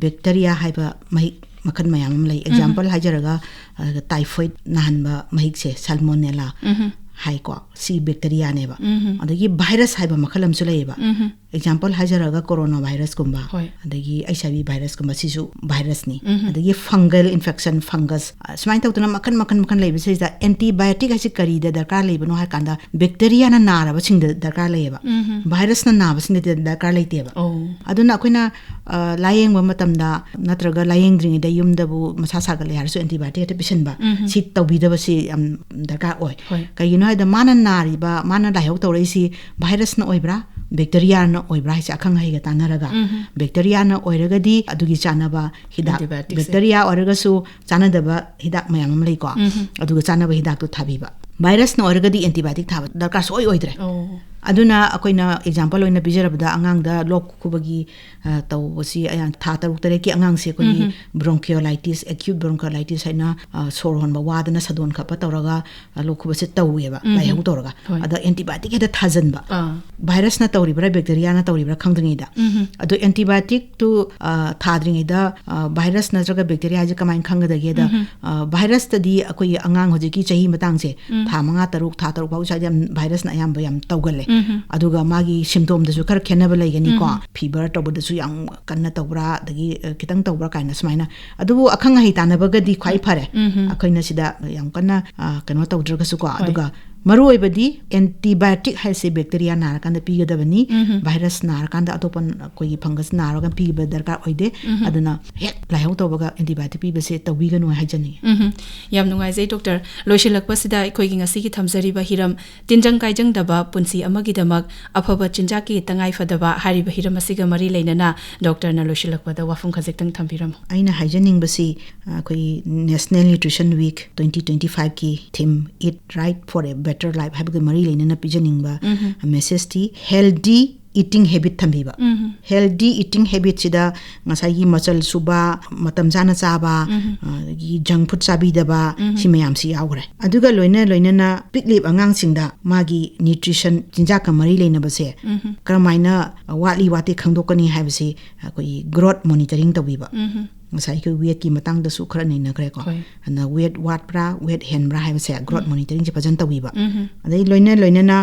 bacteria ꯍꯥꯏꯕ ꯃꯍꯤꯛ ꯃꯈꯜ ꯃꯌꯥꯝ ꯑꯃ ꯂꯩ꯫ ꯎꯝ꯫ Example ꯍꯥꯏꯖꯔꯒ, ꯑ, typhoid ꯅꯥꯍꯟꯕ ꯃꯍꯤꯛꯁꯦ salmonella ꯎꯝ꯫ ꯍꯥꯏꯀꯣ, ꯁꯤ bacteriaꯅꯦꯕ꯫ ꯎꯝ꯫ ꯑꯗꯒꯤ virus ꯍꯥꯏꯕ ꯃꯈꯜ ꯑꯃꯁꯨ ꯂꯩꯌꯦꯕ꯫ ꯎꯝ꯫ Example ꯍꯥꯏꯖꯔꯒ corona virusꯀꯨꯝꯕ, ꯍꯣꯏ꯫ ꯑꯗꯒꯤ HIV virusꯀꯨꯝꯕ, ꯁꯤꯁꯨ virusꯅꯤ꯫ ꯎꯝ꯫ ꯑꯗꯒꯤ fungal infection, fungus, ꯑ, ꯁꯨꯃꯥꯏꯅ ꯇꯧꯗꯅ ꯃꯈꯜ ꯃꯈꯜ ꯃꯈꯜ ꯂꯩꯕꯁꯤꯗ antibiotic ꯍꯥꯏꯁꯤ ꯀꯔꯤꯗ ꯗꯔꯀꯥꯔ ꯂꯩꯕꯅꯣ ꯍꯥꯏ ꯀꯥꯟꯗ bacteriaꯅ ꯅꯥꯔꯕꯁꯤꯡꯗ ꯗꯔꯀꯥꯔ ꯂꯩꯌꯦꯕ꯫ ꯎꯝ꯫ Virusꯅ ꯅꯥꯕꯁꯤꯡꯗꯗꯤ ꯗꯔꯀꯥꯔ ꯂꯩꯇꯦꯕ꯫ ꯑꯣ꯫ ꯑꯗꯨꯅ ꯑꯩꯈꯣꯏꯅ, ꯑ, ꯂꯥꯌꯦꯡꯕ ꯃꯇꯝꯗ ꯅꯠꯇ꯭ꯔꯒ ꯂꯥꯌꯦꯡꯗ꯭ꯔꯤꯉꯩꯗ ꯌꯨꯝꯗꯕꯨ ꯃꯁꯥ ꯁꯥꯒꯠꯂꯦ ꯍꯥꯏꯔꯁꯨ antibiotic ꯍꯦꯛꯇ ꯄꯤꯁꯟꯕ, ꯎꯝ꯫ ꯁꯤ ꯇꯧꯕꯤꯗꯕꯁꯤ ꯌꯥꯝ ꯗꯔꯀꯥꯔ ꯑꯣꯏ꯫ ꯍꯣꯏ꯫ ꯀꯩꯒꯤꯅꯣ ꯍꯥꯏꯗ ꯃꯥꯅ ꯅꯥꯔꯤꯕ, ꯃꯥꯅ ꯂꯥꯏꯍꯧ ꯇꯧꯔꯛꯏꯁꯤ virusꯅ ꯑꯣꯏꯕ꯭ꯔꯥ, bacteriaꯅ ꯑꯣꯏꯕ꯭ꯔꯥ ꯍꯥꯏꯁꯦ ꯑꯈꯪ ꯑꯍꯩꯒ ꯇꯥꯟꯅꯔꯒ, ꯎꯝ꯫ Bacteriaꯅ ꯑꯣꯏꯔꯒꯗꯤ ꯑꯗꯨꯒꯤ ꯆꯥꯅꯕ ꯍꯤꯗꯥꯛ, Antibioticꯁꯦ꯫ Bacteria ꯑꯣꯏꯔꯒꯁꯨ ꯆꯥꯅꯗꯕ ꯍꯤꯗꯥꯛ ꯃꯌꯥꯝ ꯑꯃ ꯂꯩꯀꯣ, ꯎꯝ꯫ ꯑꯗꯨꯒ ꯆꯥꯅꯕ ꯍꯤꯗꯥꯛꯇꯣ ꯊꯥꯕꯤꯕ꯫ Virusꯅ ꯑꯣꯏꯔꯒꯗꯤ antibiotic ꯊꯥꯕ ꯗꯔꯀꯥꯔ ꯁꯨꯡꯑꯣꯏ ꯑꯣꯏꯗ꯭ꯔꯦ꯫ ꯑꯣ꯫ ꯑꯗꯨꯅ ꯑꯩꯈꯣꯏꯅ ꯑꯦꯛꯖꯥꯝꯄꯜ ꯑꯣꯏꯅ ꯄꯤꯖꯔꯕꯗ, ꯑꯉꯥꯡꯗ ꯂꯣꯛ ꯈꯨꯕꯒꯤ ꯑ, ꯇꯧꯕꯁꯤ ꯑꯌꯥꯝ-, ꯊꯥ ꯇꯔꯨꯛ ꯇꯔꯦꯠꯀꯤ ꯑꯉꯥꯡꯁꯦ ꯑꯩꯈꯣꯏꯒꯤ ꯎꯝ꯫ Bronchiolitis, acute bronchiolitis ꯍꯥꯏꯅ, ꯑ, ꯁꯣꯔ ꯍꯣꯟꯕ ꯋꯥꯗꯅ ꯁꯥꯗꯣꯟ ꯈꯠꯄ ꯇꯧꯔꯒ, ꯑ, ꯂꯣꯛ ꯈꯨꯕꯁꯦ ꯇꯧꯋꯦꯕ, ꯎꯝ꯫ ꯂꯥꯏꯍꯧ ꯇꯧꯔꯒ꯫ ꯍꯣꯏ꯫ ꯑꯗ antibiotic ꯍꯦꯛꯇ ꯊꯥꯖꯟꯕ꯫ ꯑꯥ꯫ ꯚꯥꯏꯔꯁꯅ ꯇꯧꯔꯤꯕ꯭ꯔꯥ, ꯕꯦꯛꯇꯦꯔꯤꯌꯥꯅ ꯇꯧꯔꯤꯕ꯭ꯔꯥ ꯈꯪꯗ꯭ꯔꯤꯉꯩꯗ꯫ ꯎꯝ꯫ ꯑꯗꯣ antibioticꯇꯨ, ꯑ, ꯊꯥꯗ꯭ꯔꯤꯉꯩꯗ, ꯑ, ꯚꯥꯏꯔꯁ ꯅꯠꯇ꯭ꯔꯒ ꯕꯦꯛꯇꯦꯔꯤꯌꯥ ꯍꯥꯏꯁꯦ ꯀꯃꯥꯏꯅ ꯈꯪꯒꯗꯒꯦꯗ, ꯎꯝ꯫ ꯑ, ꯚꯥꯏꯔꯁꯇꯗꯤ ꯑꯩꯈꯣꯏꯒꯤ ꯑꯉꯥꯡ ꯍꯧꯖꯤꯛꯀꯤ ꯆꯍꯤ ꯃꯇꯥꯡꯁꯦ, ꯎꯝ꯫ ꯊꯥ ꯃꯉꯥ, ꯇꯔꯨꯛ, ꯊꯥ ꯇꯔꯨꯛ ꯐꯥꯎ ꯁ꯭ꯋꯥꯏꯗ ꯌꯥꯝ ꯚꯥꯏꯔꯁꯅ ꯑꯌꯥꯝꯕ ꯌꯥꯝ ꯇꯧꯒꯜꯂꯦ꯫ ꯎꯝ꯫ ꯑꯗꯨꯒ ꯃꯥꯒꯤ symptomꯗꯁꯨ ꯈꯔ ꯈꯦꯠꯅꯕ ꯂꯩꯒꯅꯤꯀꯣ꯫ ꯎꯝ꯫ Fever ꯇꯧꯕꯗꯁꯨ ꯌꯥꯝ ꯀꯟꯅ ꯇꯧꯕ꯭ꯔꯥ, ꯑꯗꯒꯤ, ꯑ, ꯈꯤꯇꯪ ꯇꯧꯕ꯭ꯔꯥ ꯀꯥꯏꯅ ꯁꯨꯃꯥꯏꯅ꯫ ꯑꯗꯨꯕꯨ ꯑꯈꯪ ꯑꯍꯩ ꯇꯥꯟꯅꯕꯒꯗꯤ ꯈ꯭ꯋꯥꯏ ꯐꯔꯦ꯫ ꯎꯝ꯫ ꯑꯩꯈꯣꯏꯅ ꯁꯤꯗ ꯌꯥꯝ ꯀꯟꯅ, ꯑ, ꯀꯩꯅꯣ ꯇꯧꯗ꯭ꯔꯒꯁꯨꯀꯣ꯫ ꯍꯣꯏ꯫ ꯑꯗꯨꯒ ꯃꯔꯨ ꯑꯣꯏꯕꯗꯤ antibiotic ꯍꯥꯏꯁꯦ ꯕꯦꯛꯇꯦꯔꯤꯌꯥ ꯅꯥꯔꯀꯥꯟꯗ ꯄꯤꯒꯗꯕꯅꯤ꯫ ꯎꯝ꯫ ꯚꯥꯏꯔꯁ ꯅꯥꯔꯀꯥꯟꯗ, ꯑꯇꯣꯞꯄ ꯑꯩꯈꯣꯏꯒꯤ fungus ꯅꯥꯔꯒ ꯄꯤꯕ ꯗꯔꯀꯥꯔ ꯑꯣꯏꯗꯦ꯫ ꯎꯝ꯫ ꯑꯗꯨꯅ ꯍꯦꯛ ꯂꯥꯏꯍꯧ ꯇꯧꯕꯒ antibiotic ꯄꯤꯕꯁꯦ ꯇꯧꯕꯤꯒꯅꯨ ꯍꯥꯏꯖꯅꯤꯡꯉꯤ꯫ ꯎꯝ꯫ ꯌꯥꯝ ꯅꯨꯡꯉꯥꯏꯖꯩ ꯗꯣꯛꯇꯔ꯫ ꯂꯣꯏꯁꯤꯜꯂꯛꯄꯁꯤꯗ ꯑꯩꯈꯣꯏꯒꯤ ꯉꯁꯤꯒꯤ ꯊꯝꯖꯔꯤꯕ ꯍꯤꯔꯝ, ꯇꯤꯟꯖꯪ ꯀꯥꯏꯖꯪꯗꯕ ꯄꯨꯟꯁꯤ ꯑꯃꯒꯤꯗꯃꯛ ꯑꯐꯕ ꯆꯤꯟꯖꯥꯛꯀꯤ ꯇꯉꯥꯏ ꯐꯗꯕ ꯍꯥꯏꯔꯤꯕ ꯍꯤꯔꯝ ꯑꯁꯤꯒ ꯃꯔꯤ ꯂꯩꯅꯅ ꯗꯣꯛꯇꯔꯅ ꯂꯣꯏꯁꯤꯜꯂꯛꯄꯗ ꯋꯥꯐꯝ ꯈꯖꯤꯛꯇꯪ ꯊꯝꯕꯤꯔꯝꯃꯨ꯫ ꯑꯩꯅ ꯍꯥꯏꯖꯅꯤꯡꯕꯁꯤ, ꯑꯩꯈꯣꯏꯒꯤ National Nutrition Week twenty twenty-fiveꯀꯤ theme Eat Right for a Better Life ꯍꯥꯏꯕꯒ ꯃꯔꯤ ꯂꯩꯅꯅ ꯄꯤꯖꯅꯤꯡꯕ ꯎꯝ꯫ messageꯇꯤ healthy eating habit ꯊꯝꯕꯤꯕ꯫ ꯎꯝ꯫ Healthy eating habitꯁꯤꯗ ꯉꯁꯥꯏꯒꯤ ꯃꯆꯜ ꯁꯨꯕ, ꯃꯇꯝ ꯆꯥꯅ ꯆꯥꯕ, ꯎꯝ꯫ ꯑꯗꯒꯤ junk food ꯆꯥꯕꯤꯗꯕ, ꯎꯝ꯫ ꯁꯤ ꯃꯌꯥꯝꯁꯤ ꯌꯥꯎꯈ꯭ꯔꯦ꯫ ꯑꯗꯨꯒ ꯂꯣꯏꯅ ꯂꯣꯏꯅꯅ ꯄꯤꯛꯂꯤꯕ ꯑꯉꯥꯡꯁꯤꯡꯗ ꯃꯥꯒꯤ nutrition, ꯆꯤꯟꯖꯥꯛꯀ ꯃꯔꯤ ꯂꯩꯅꯕꯁꯦ ꯎꯝ꯫ ꯀꯔꯝꯍꯥꯏꯅ ꯋꯥꯠꯂꯤ ꯋꯥꯠꯇꯦ ꯈꯪꯗꯣꯛꯀꯅꯤ ꯍꯥꯏꯕꯁꯤ ꯑꯩꯈꯣꯏꯒꯤ growth monitoring ꯇꯧꯕꯤꯕ꯫ ꯎꯝ꯫ ꯉꯁꯥꯏ ꯑꯩꯈꯣꯏ weightꯀꯤ ꯃꯇꯥꯡꯗꯁꯨ ꯈꯔ ꯅꯩꯅꯈ꯭ꯔꯦꯀꯣ꯫ ꯍꯣꯏ꯫ ꯑꯗꯨꯅ weight ꯋꯥꯠꯄ꯭ꯔꯥ, weight ꯍꯦꯟꯕ꯭ꯔꯥ ꯍꯥꯏꯕꯁꯦ growth ꯎꯝ꯫ Monitoringꯁꯦ ꯐꯖꯅ ꯇꯧꯕꯤꯕ꯫ ꯎꯝ꯫ ꯑꯗꯩ ꯂꯣꯏꯅ ꯂꯣꯏꯅꯅ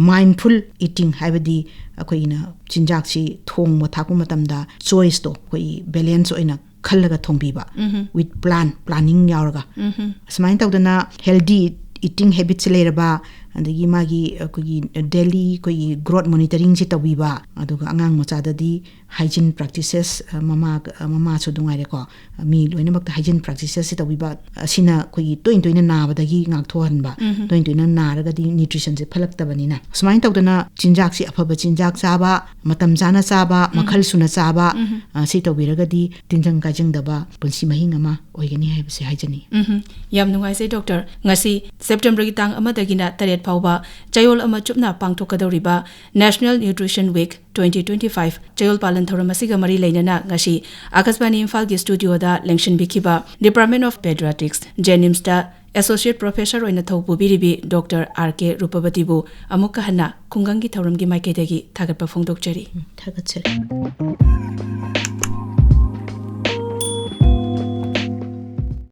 mindful eating ꯍꯥꯏꯕꯗꯤ ꯑꯩꯈꯣꯏꯅ ꯆꯤꯟꯖꯥꯛꯁꯤ ꯊꯣꯡꯕ ꯊꯥꯛꯄ ꯃꯇꯝꯗ choiceꯇꯣ ꯑꯩꯈꯣꯏ balance ꯑꯣꯏꯅ ꯈꯜꯂꯒ ꯊꯣꯡꯕꯤꯕ꯫ ꯎꯝ꯫ With plan, planning ꯌꯥꯎꯔꯒ꯫ ꯎꯝ꯫ ꯑꯁꯨꯃꯥꯏꯅ ꯇꯧꯗꯅ healthy eating habitꯁꯦ ꯂꯩꯔꯕ, ꯑꯗꯒꯤ ꯃꯥꯒꯤ ꯑꯩꯈꯣꯏꯒꯤ daily ꯑꯩꯈꯣꯏꯒꯤ growth monitoringꯁꯦ ꯇꯧꯕꯤꯕ, ꯑꯗꯨꯒ ꯑꯉꯥꯡ ꯃꯆꯥꯗꯗꯤ hygiene practices, ꯑ, ꯃꯃꯥ, ꯑ, ꯃꯃꯥꯁꯨ ꯑꯗꯨꯝ ꯉꯥꯏꯔꯦꯀꯣ, ꯃꯤ ꯂꯣꯏꯅꯃꯛꯇ hygiene practicesꯁꯦ ꯇꯧꯕꯤꯕ, ꯑꯁꯤꯅ ꯑꯩꯈꯣꯏꯒꯤ ꯇꯣꯏꯅ ꯇꯣꯏꯅ ꯅꯥꯕꯗꯒꯤ ꯉꯥꯛꯊꯣꯛꯍꯟꯕ, ꯎꯝ꯫ ꯇꯣꯏꯅ ꯇꯣꯏꯅ ꯅꯥꯔꯒꯗꯤ nutritionꯁꯦ ꯐꯠꯂꯛꯇꯕꯅꯤꯅ꯫ ꯁꯨꯃꯥꯏꯅ ꯇꯧꯗꯅ ꯆꯤꯟꯖꯥꯛꯁꯤ ꯑꯐꯕ ꯆꯤꯟꯖꯥꯛ ꯆꯥꯕ, ꯃꯇꯝ ꯆꯥꯅ ꯆꯥꯕ, ꯎꯝ꯫ ꯃꯈꯜ ꯁꯨꯅ ꯆꯥꯕ, ꯎꯝ꯫ ꯑ, ꯁꯤ ꯇꯧꯕꯤꯔꯒꯗꯤ ꯇꯤꯟꯖꯪ ꯀꯥꯏꯖꯪꯗꯕ ꯄꯨꯟꯁꯤ ꯃꯍꯤꯡ ꯑꯃ ꯑꯣꯏꯒꯅꯤ ꯍꯥꯏꯕꯁꯦ ꯍꯥꯏꯖꯅꯤꯡꯏ꯫ ꯎꯝ꯫ ꯌꯥꯝ ꯅꯨꯡꯉꯥꯏꯖꯩ ꯗꯣꯛꯇꯔ꯫ ꯉꯁꯤ Septemberꯒꯤ ꯇꯥꯡ ꯑꯃꯗꯒꯤꯅ ꯇꯔꯦꯠ ꯐꯥꯎꯕ ꯆꯌꯣꯜ ꯑꯃ ꯆꯨꯞꯅ ꯄꯥꯡꯊꯣꯛꯀꯗꯧꯔꯤꯕ National Nutrition Week twenty twenty five ꯆꯌꯣꯜ ꯄꯥꯂꯟ ꯊꯧꯔꯝ ꯑꯁꯤꯒ ꯃꯔꯤ ꯂꯩꯅꯅ ꯉꯁꯤ ꯑꯀꯥꯁꯕꯥꯅꯤ ꯏꯝꯐꯥꯜꯒꯤ ꯁ꯭ꯇꯨꯗꯤꯑꯣꯗ ꯂꯦꯡꯁꯤꯟꯕꯤꯈꯤꯕ Department of Pediatrics, JNIMSꯇ Associate Professor ꯑꯣꯏꯅ ꯊꯧ ꯄꯨꯕꯤꯔꯤꯕꯤ ꯗꯣꯛꯇꯔ ꯑꯥꯔ ꯀꯦ ꯔꯨꯄꯕꯇꯤꯕꯨ ꯑꯃꯨꯛꯀ ꯍꯟꯅ ꯈꯨꯡꯒꯪꯒꯤ ꯊꯧꯔꯝꯒꯤ ꯃꯥꯏꯀꯩꯗꯒꯤ ꯊꯥꯒꯠꯄ ꯐꯣꯡꯗꯣꯛꯆꯔꯤ꯫ ꯊꯥꯒꯠꯆꯔꯤ꯫